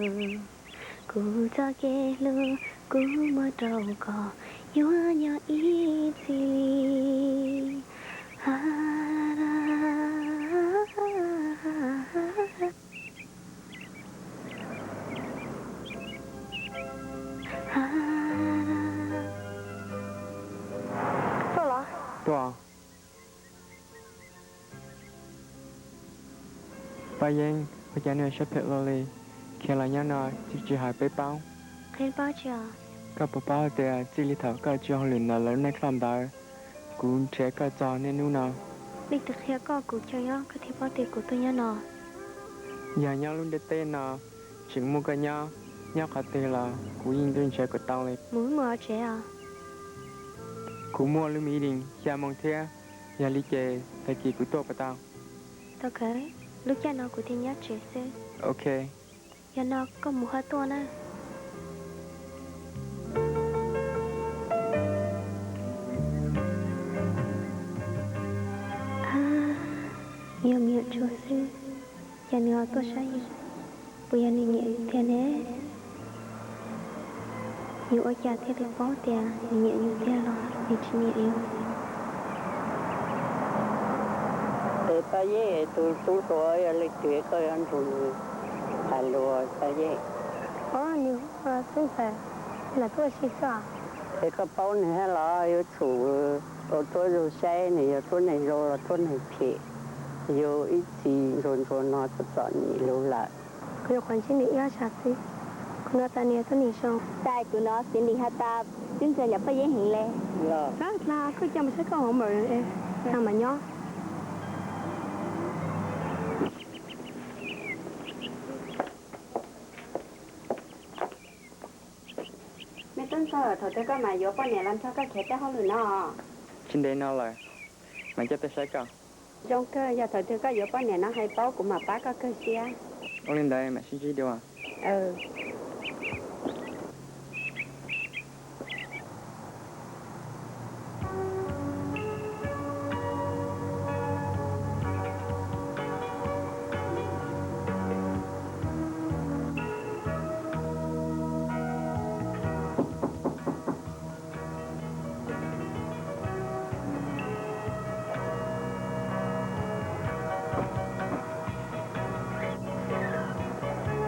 Kuv txoj kev hlub kuv muab rau koj yuav nyob ib txhis li. Tuaj los? Tuaj. Paj Yeeb, ua cas nws siab phem luaj li, khiav los nyob no tsis hais peb paub? Qhia paub tsis os? Koj puas paub tias txij li thaum koj tso hauj lwm ntawm lawv lub neej txoj ntawd, kuv nrhiav koj txog niaj hnub no. Leej twg qhia koj kuv cov nyob koj thiaj paub tias kuv tuaj nyob no? Yog nyob lub ntiaj teb no tseem muaj koj nyob, nyob qhov twg los kuv yeej tuaj nrhiav kom tau li. Mus wb mus hauv tsev os. Kuv muaj lub meeting xya moo thiab, yog li ces tag kis kuv tuaj puas tau? Tau kawg, lub caij no kuv thiaj nyob tsev xwb. Ok. Yog no koj mus ho tuaj na. Yog me nyuam ntsuag xwb, cas nws ho tuaj saib yus, puas yog nws nyiam yus tiag ne? Yus ua cas thiaj li paub tias nws nyiam yus tiag los nws tsis nyiam yus? Es Paj Yeeb, tus tub hluas yog leej twg koj yuav nrug nws hais lus, Paj Yeeb? Os, nws hu Xeeb Xawm, nws lam tuaj ua si xwb os. Es koj paub nws thiab los? Yuav tsum ua tuab zoo saib nws yog tuab neeg zoo los tuab neeg phem. Yus ib txhis ntsuag ntsuag no txom txom nyem lug lawm. Kuv nyuam qhuav ntsib nws ib ob sab xwb, kuv hnov tas nws yog tuab neeg zoo. Tais kuv hnov Xeeb Lis has tas twb ntxawg nyob Paj Yeeb heev le. Txhob dlaag, koj cia mus saib koj hauv mom, tag mam nyob. Me tub ntxawg, thaum twg koj mam yuav poj niam los nrog koj khiav tej hauj lwm no? Tsis ntev no lawm, mam coj tuaj saib koj. Zoo kawg, yog thaum twg koj yuav poj niam no hais paub kuv mam pab koj kawg siab. Ua li ntawd mam sib ntsib dua.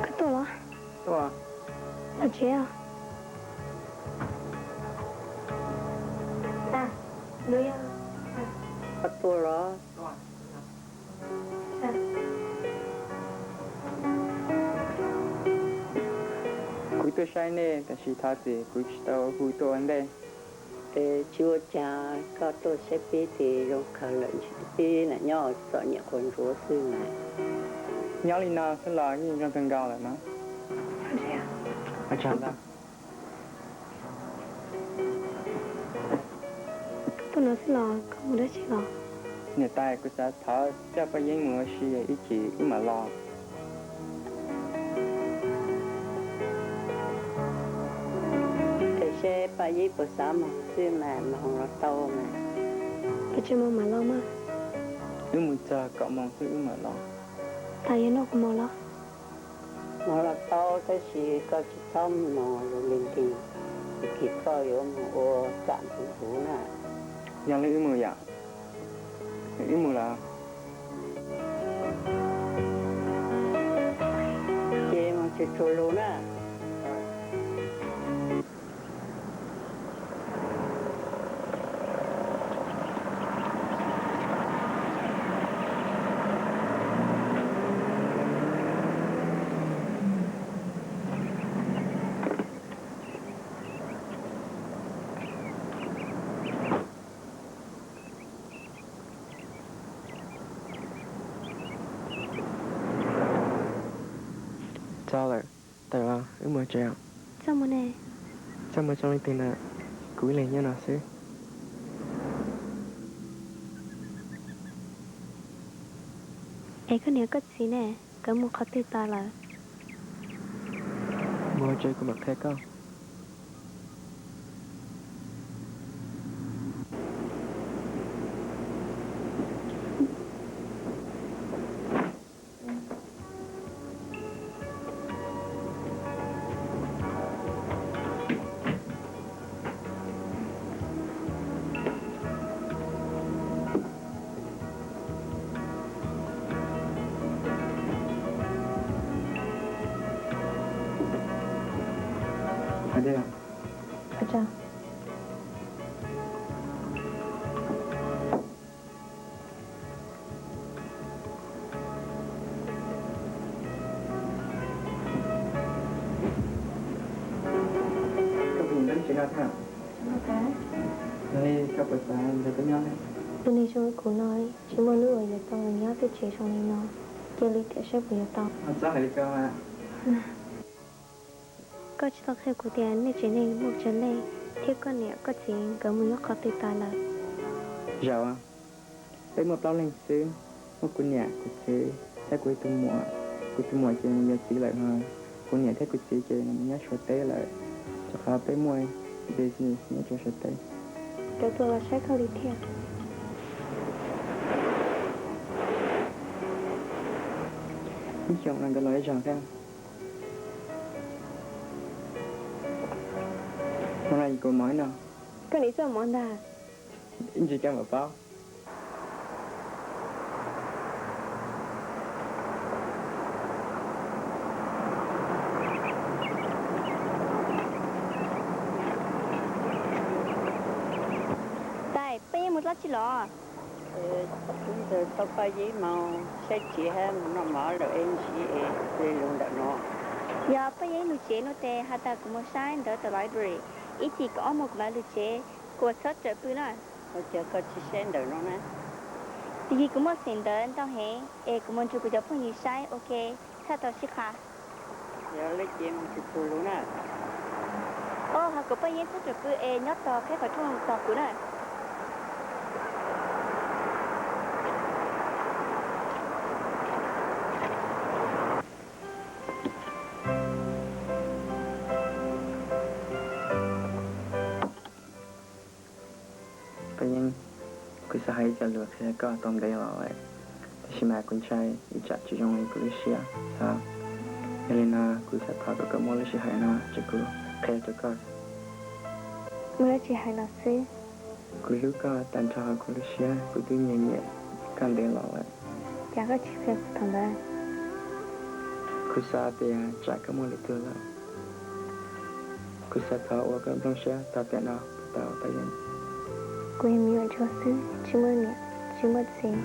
Koj tuaj los? Tuaj. Los tsev os. Koj tuaj los? Kuv tuaj saib nej, tab sis thov txim kuv tsis tau hu tuaj ua ntej. Es tsis ua cas, koj tuaj saib peb ces zoo kawg lawm, peb lam nyob txom nyem quas ntsuav xwb mas. Nyob li no xwb los yeej zoo kawg nkaus lawm mas. Ua tsaug ntau. Tuaj no xwb los koj mus dab tsi los? Niam tais, kuv xav thov coj Paj Yeeb mus ua si ib chim wb mam los. Es seb Paj Yeeb puas xav moog xwb mas, moog los tau mas. Koj tsis moog mam los mas. Wb mus txog kaum moos xwb wb mam los. Tas yog no kuv moog los? Moog los tau, tab sis koj tsis txhob moog lug nti nti, koj yuav moog ua kam ntug ntug na. Yog li wb mus yom. Wb mus lawm. Ces moog tsuag tsuag lug na. Txog lawm, tawm los wb mus tsev os. Txaj muag ne. Txaj muag zoo li twg na, kuv ib leeg nyob no xwb. Es koj niam koj txiv ne, nkawd mus qhov twg tas lawm? Mus tsev kuv mam qhia koj. Ua tsaug. Koj puas nyiam nyob lub tsev no thiab? Li koj puas xav nrog peb nyob? Tus neeg zoo li kuv no tsis muaj hnub uas yuav tau los nyob tej tsev zoo li no, cia li tiam saib puas yuav tau. Txhob hais li ko. Koj tsis tau qhia kuv tias nej tsev neeg muaj tsawg leej, thiab koj niam koj txiv nkawd mus nyob qhov twg tas lawm? Zaum, peb muaj plaub leeg xwb, muaj kuv niam, kuv txiv, thiab kuv ib tug muam. Kuv tus muam ces nws yuav txiv lawm no, kuv niam thiab kuv txiv ces nws mus nyob Suav teb lawm, rau qhov peb muaj business nyob rau Suav teb. Lawv tuaj los saib koj li thiab. Ib xyoos no nkawd los ib zaug thiab. Hnub no kuv mov ib no. Koj nim txawj mov ntag. Ib ntsis koj mam paub. Tais, poj Yeeb mus dlaab tsi los? Tub ntawd coj poj Yeeb mus saib tsev hab mus noj mov lawm es ntsis es lug ntawm no. Yog poj Yeeb lug tsev no tes has tas kuv mus saib ntawv tom library, ib chim kaum ob moos kuv mam lug tsev, kuv txhob rawm pw na. Ua cas koj tsis saib ntawv no na? Vim kuv muaj xeem ntawv ntau heev es kuv mus nrug kuv cov phooj ywg saib ua ke txhaj tau sib qha. Yog li ces mus txug txug lug na. Os, has kom poj Yeeb txhob rawm pw es nyob tos qheb qhov rooj tos kuv na. Poj Yeeb, kuv xav hais ib co lus qhia koj tau ntev los lawm, tab sis mas kuv ntshai ib tsam tsis zoo li kuv lub siab xav. Yog li no kuv xav thov kom koj muab lub sij hawm no rau kuv qhia rau koj. Muaj dab tsi hais los xwb. Kuv hlub koj tag nrho kuv lub siab, kuv twb nyiam nyiam koj ntev los lawm. Cas koj tsis qhia kuv thaum ntawd? Kuv xav tias tsam koj muaj lwm tus lawm. Kuv xav thov ua koj nplooj siab tag tiam no puas tau, Paj Yeeb? Kuv yog me nyuam ntsuag xwb, tsis muaj niam tsis muaj txiv,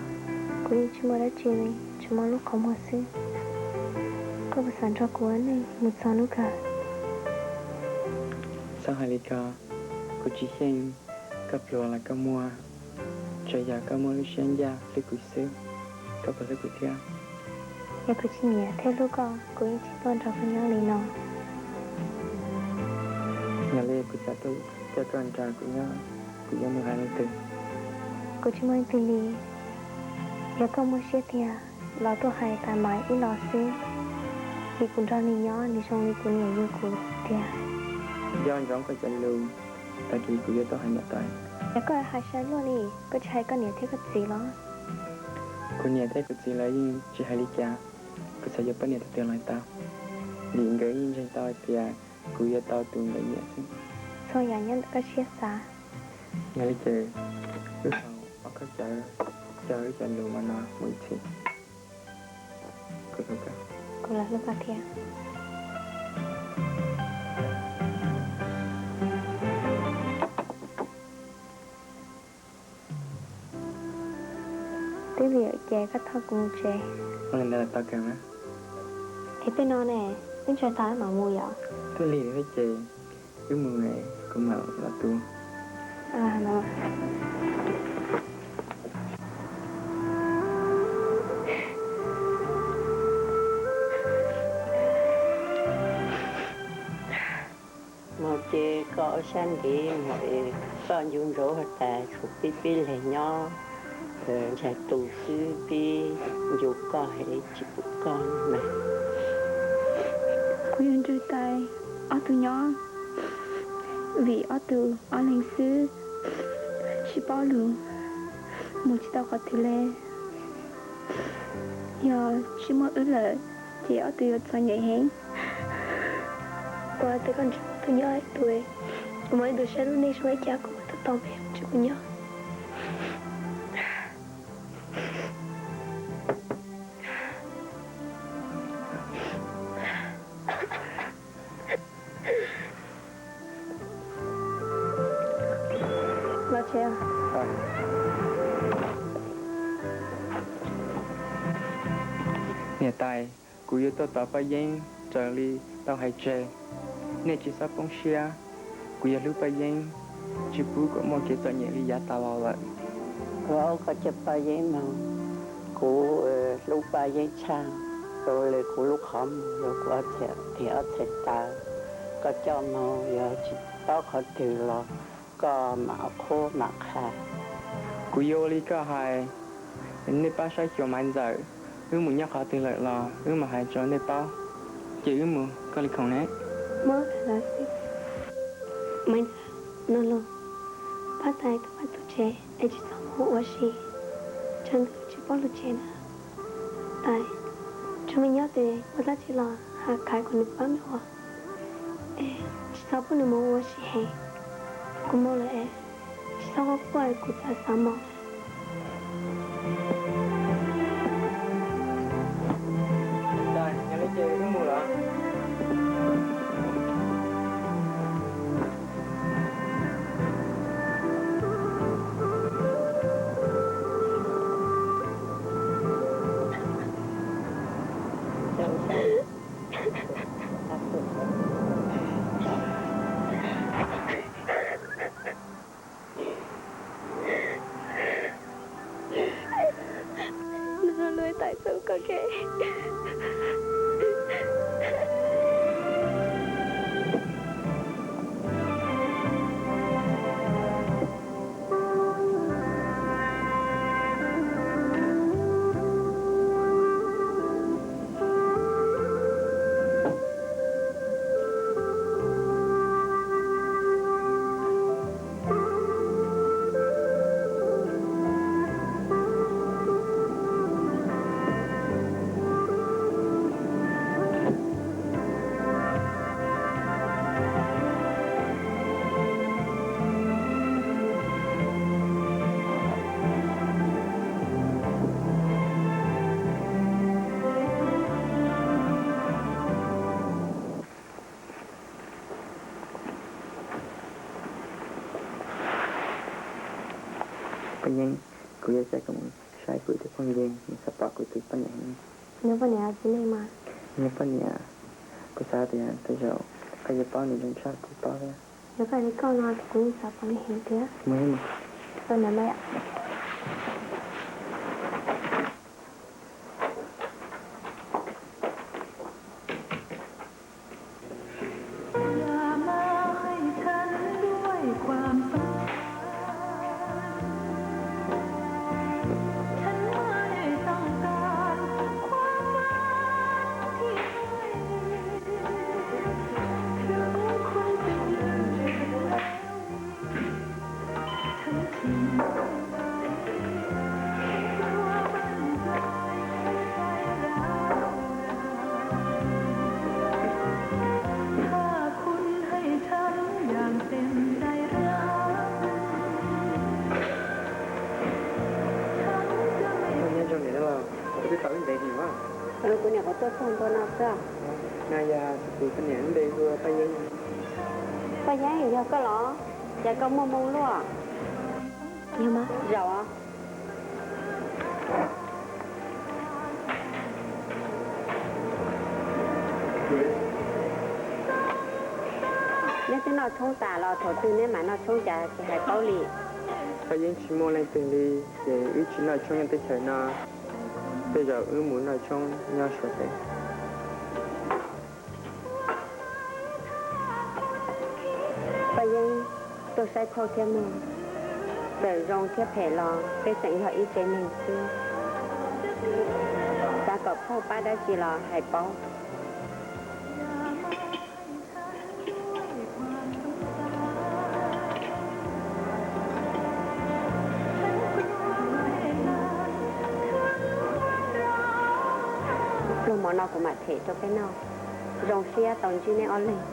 kuv yeej tsis muaj dab tsi li, tsuas muaj lub qhov muag xwb. Koj puas xav nrog kuv ua neej mus txog hnub kawg? Txhob hais li ko, kuv tsis xyeej koj pluag los koj muaj, tsuas yog koj muaj lub siab ncaj hlub kuv xwb. Koj puas hlub kuv thiab? Yog kuv tsis nyiam thiab hlub koj, kuv yeej tsis tuaj nrog koj nyob li no. Yog li kuv xav tuaj coj koj nrog kuv nyob, kuv yuav mus hais leej twg? Kuv tsis muaj leej twg li. Yog koj muaj siab tiag los tuaj hais tas mas ib los xwb, vim kuv nrog nws nyob nws zoo li kuv niam yug kuv tiag. Nco ntsoov koj cov lus, tag kis kuv yuav tuaj hais niam tais. Yog koj hais sai luaj li, koj tsis hais koj niam thiab koj txiv los? Kuv niam thiab kuv txiv lawv yeej tsis hais li cas, kuv xav yuav poj niam tus twg los tau, vim nkawd yeej ntseeg tau hais tias kuv yuav tau tus nkawd nyiam xwb. Txhua yam nyob ntawm koj siab xav. Yog li ces wb haus ob koj cawv, coj wb cov lus mas no mus ib txhis. Kuv hlub koj. Kuv los hlub koj thiab. Twb lig lawm ces koj thauj kuv mus tsev. Ua li ntawd los tau kawg mas. Es tej no ne, wb ntshe tas wb mam mus yom. Twb lig lawm thiab ces wb mus, kuv mam los tu. Mus ces koj ob sab ntev mus es koj ncu ntsoov has tas tshuav peb peb leeg nyob, ntshai tu xwb, peb ncu koj es tsis pum koj mas. Kuv yuav nrog tais ob tug nyob, vim ob tug ob leeg xwb, tsis paub lus, mus tsis tau qhov twg li. Yog tsis muaj wb lawm ces ob tug yuav txom nyem heev. Kuv hais tias koj nrog ob tug nyob ib tug, kuv muaj ib tug saib lub neej zoo li cas kuv mam tau tau me tsis mus nyob. Niam tais, kuv yuav tuaj tos Paj Yeeb raws li tau hais tseg. Nej tsis txhob poob siab, kuv yuav hlub Paj Yeeb, tsis pub kom muaj kev txom nyem li yav tas los lawm. Koj coj Paj Yeeb moog, kuv hlub Paj Yeeb tshaj, kuv le kuv lub qhov muag, kuv ob txhais taw, koj coj moog yog tsis paub qhov twg los koj mam qhuab mam qha. Kuv yuav ua li koj hais. Nej pab saib xyuas Maiv Ntxawm, wb mus nyob qhov twg lawm los wb mam hais rau nej paub. Ces wb mus, koj li khoom ne. Maiv Ntxawm, Nub Lug, pab tais tuaj pab tug tsev es tsis txhob mus ua si, tshav ntuj tsis paub lug tsev na. Tais, tsuas muaj nyob tes ua dab tsi los hais kom nws pab mej ua. Es tsis txhob pub nws mus ua si heev. Kuv mus lawm es tsis txhob quaj quaj, kuv txav xav mos. Nub Lug, tais txuj koj ke. Paj Yeeb, kuv yuav coj koj mus saib kuv tus phooj ywg, nws xav pom kuv tus poj niam heev. Nws poj niam txiv neej mas. Nws poj niam, kuv xav tias tej zaum koj yuav paub nws zoo tshaj kuv paub thiab. Yog koj li koj no ces kuv yeej xav pom nws heev thiab. Nyob zoo niam, koj twb tau wb ntev heev os. Kuv niam kuv tuaj txog ntua no xwb. No yog kuv tus poj niam, npe hu ua Paj Yeeb. Paj Yeeb, yog koj los? Cas koj muaj moo luaj? Zaum. Neb twb noj tshoob tas los thaum twg neb mam noj tshoob cas tsis hais paub li? Paj Yeeb, tsis muaj leej twg li, ces wb tsis noj tshoob nyob teb chaws no, tej zaum wb mus noj tshoob nyob Suav teb. Paj Yeeb, tuaj saib phauj thiab mog, txawm zoo thiab phem los peb tseem yog ib tsev neeg xwb. Xav kom phauj pab dab tsi los hais paub. Pluag mov no kuv mam them rau peb noj. Zoo siab tau ntsib neb ob leeg.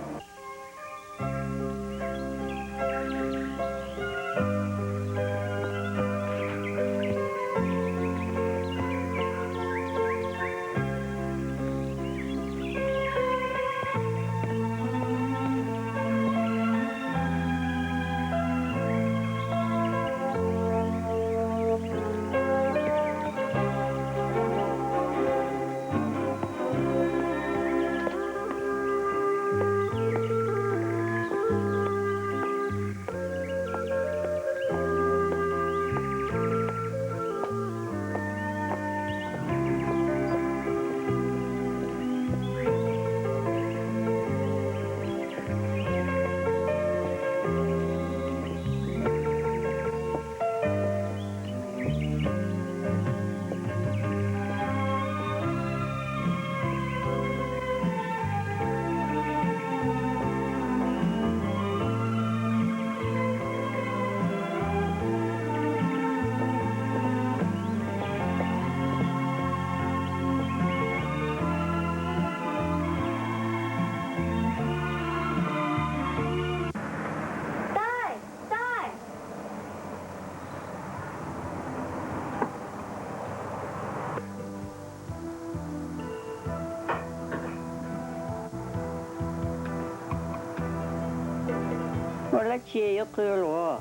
Ua dab tsi yuav qw luag?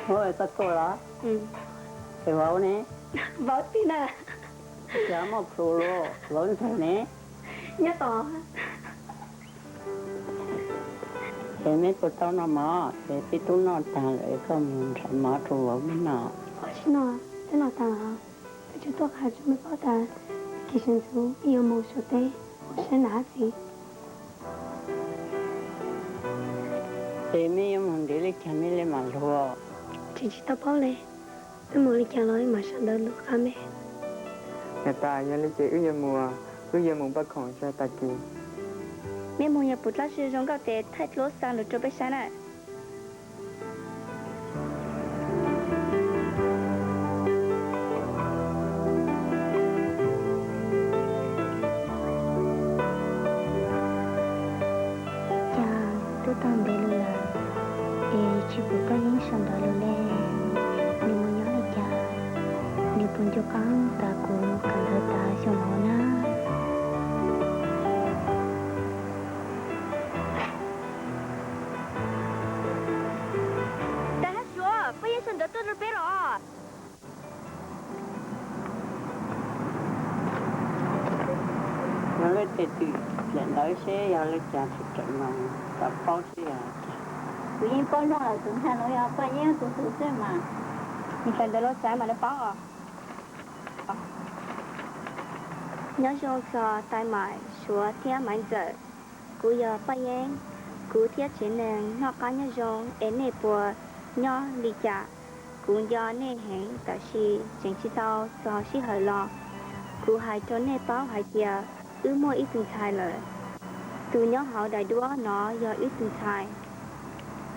Ua tau koj los? Es vauv ne? Vauv tib na. Cas muaj plhus los vauv ntxawg ne? Nyob tos. Es meb puas tau noj mov? Es peb twb noj tag lawm, koj mus nrhais mov rau vauv meb noj. Tsis noj, twb noj tag lawm. Twb tsis tuaj qha rau meb paub tas, kis sawv ntxov wb yuav mus saum teb mus saib nam txiv. Es meb yuav mus ntev li cas meb li mam luag? Tsis tsis tau paub li. Wb mus li cas los wb mam sawv ntxov luag qab meb. Niam tais, yog li ces wb yuav mus, wb yuav mus npaj khoom tso tag kis. Meb mus yog puas dab tsi zoo nkauj ces thaij dluab xa lus rau peb saib na. Cas twb tau ntev lawm, es tsis pom Paj Yeeb sawv ntxov lawm ne. Nws mus nyob li cas? Nws puas nco qab tas kuv kawm ntawv tas xyoo no na? Tais Hab Suav, Paj Yeeb sawv ntxov tuaj rau peb los. Yog leej twg twm daim ntawv seb yog li cas tsis tseem no, xav paub seb yog li cas. Kuv yeej paub lawm, tus ntxhais no yog Paj Yeeb tus xwb mas. Nws sawv ntxov los saib mas nws paub. Nyob zoo txog Tais Maim, Suav thiab Maiv Ntxawm. Kuv yog Paj Yeeb. Kuv thiab tsev neeg noj qab nyob zoo es nej puas nyob li cas? Kuv nco nej heev tab sis tseem tsis tau txog sij hawm los. Kuv hais rau nej paub hais tias wb muaj ib tug ntxhais lawm. Tus nyob hauv daim duab no yog wb tus ntxhais.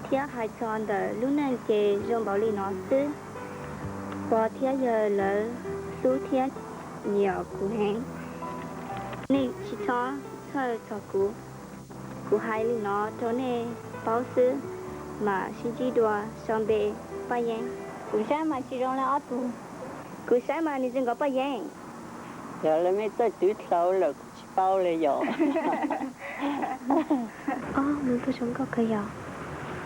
Thiab hais txog ntawm lub neej ces zoo npaum li no xwb. Pog thiab yawg lawv hlub thiab nyiam kuv heev. Nej tsis txhob txhawj txog kuv. Kuv hais li no rau nej paub xwb, mam sib ntsib dua sau npe. Paj Yeeb. Kuv saib mas tsis zoo li ob tug. Kuv saib mas nws zoo nkaus Paj Yeeb. Yog lawv mej txawj twv dlhau lawm kuv tsis paub li yom. Ob mus ntuj zoo nkauj kawg yom.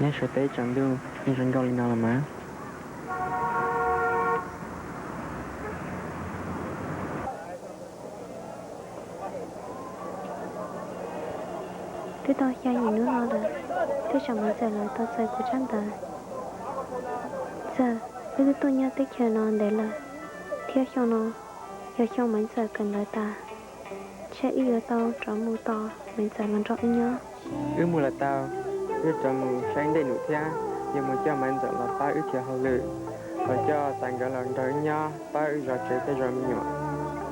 Nyob saum teb tsaus ntuj yeej zoo nkauj li no los mas. Twb tau xya yim hnub no lawm, twb tsam Maiv Ntxawm lawv tau txais kuv tsab ntawv. Ntxawm, wb twb tuaj nyob teb chaws no ntev lawm, thiab xyoo no yog xyoo Maiv Ntxawm kawm ntawv tas, ntshe wb yuav tau rov mus tos Maiv Ntxawm los nrog wb nyob. Wb mus lawm tau, wb rov mus saib Ntej Num thiab, yuav mus coj Maiv Ntxawm los pab wb khiav hauj lwm, los coj Tais nkawd los nrog wb nyob pab wb zov tsev thiab zov me nyuam.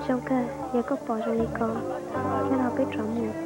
Zoo kawg, yog koj pom zoo li ko, nyob no peb rov mus.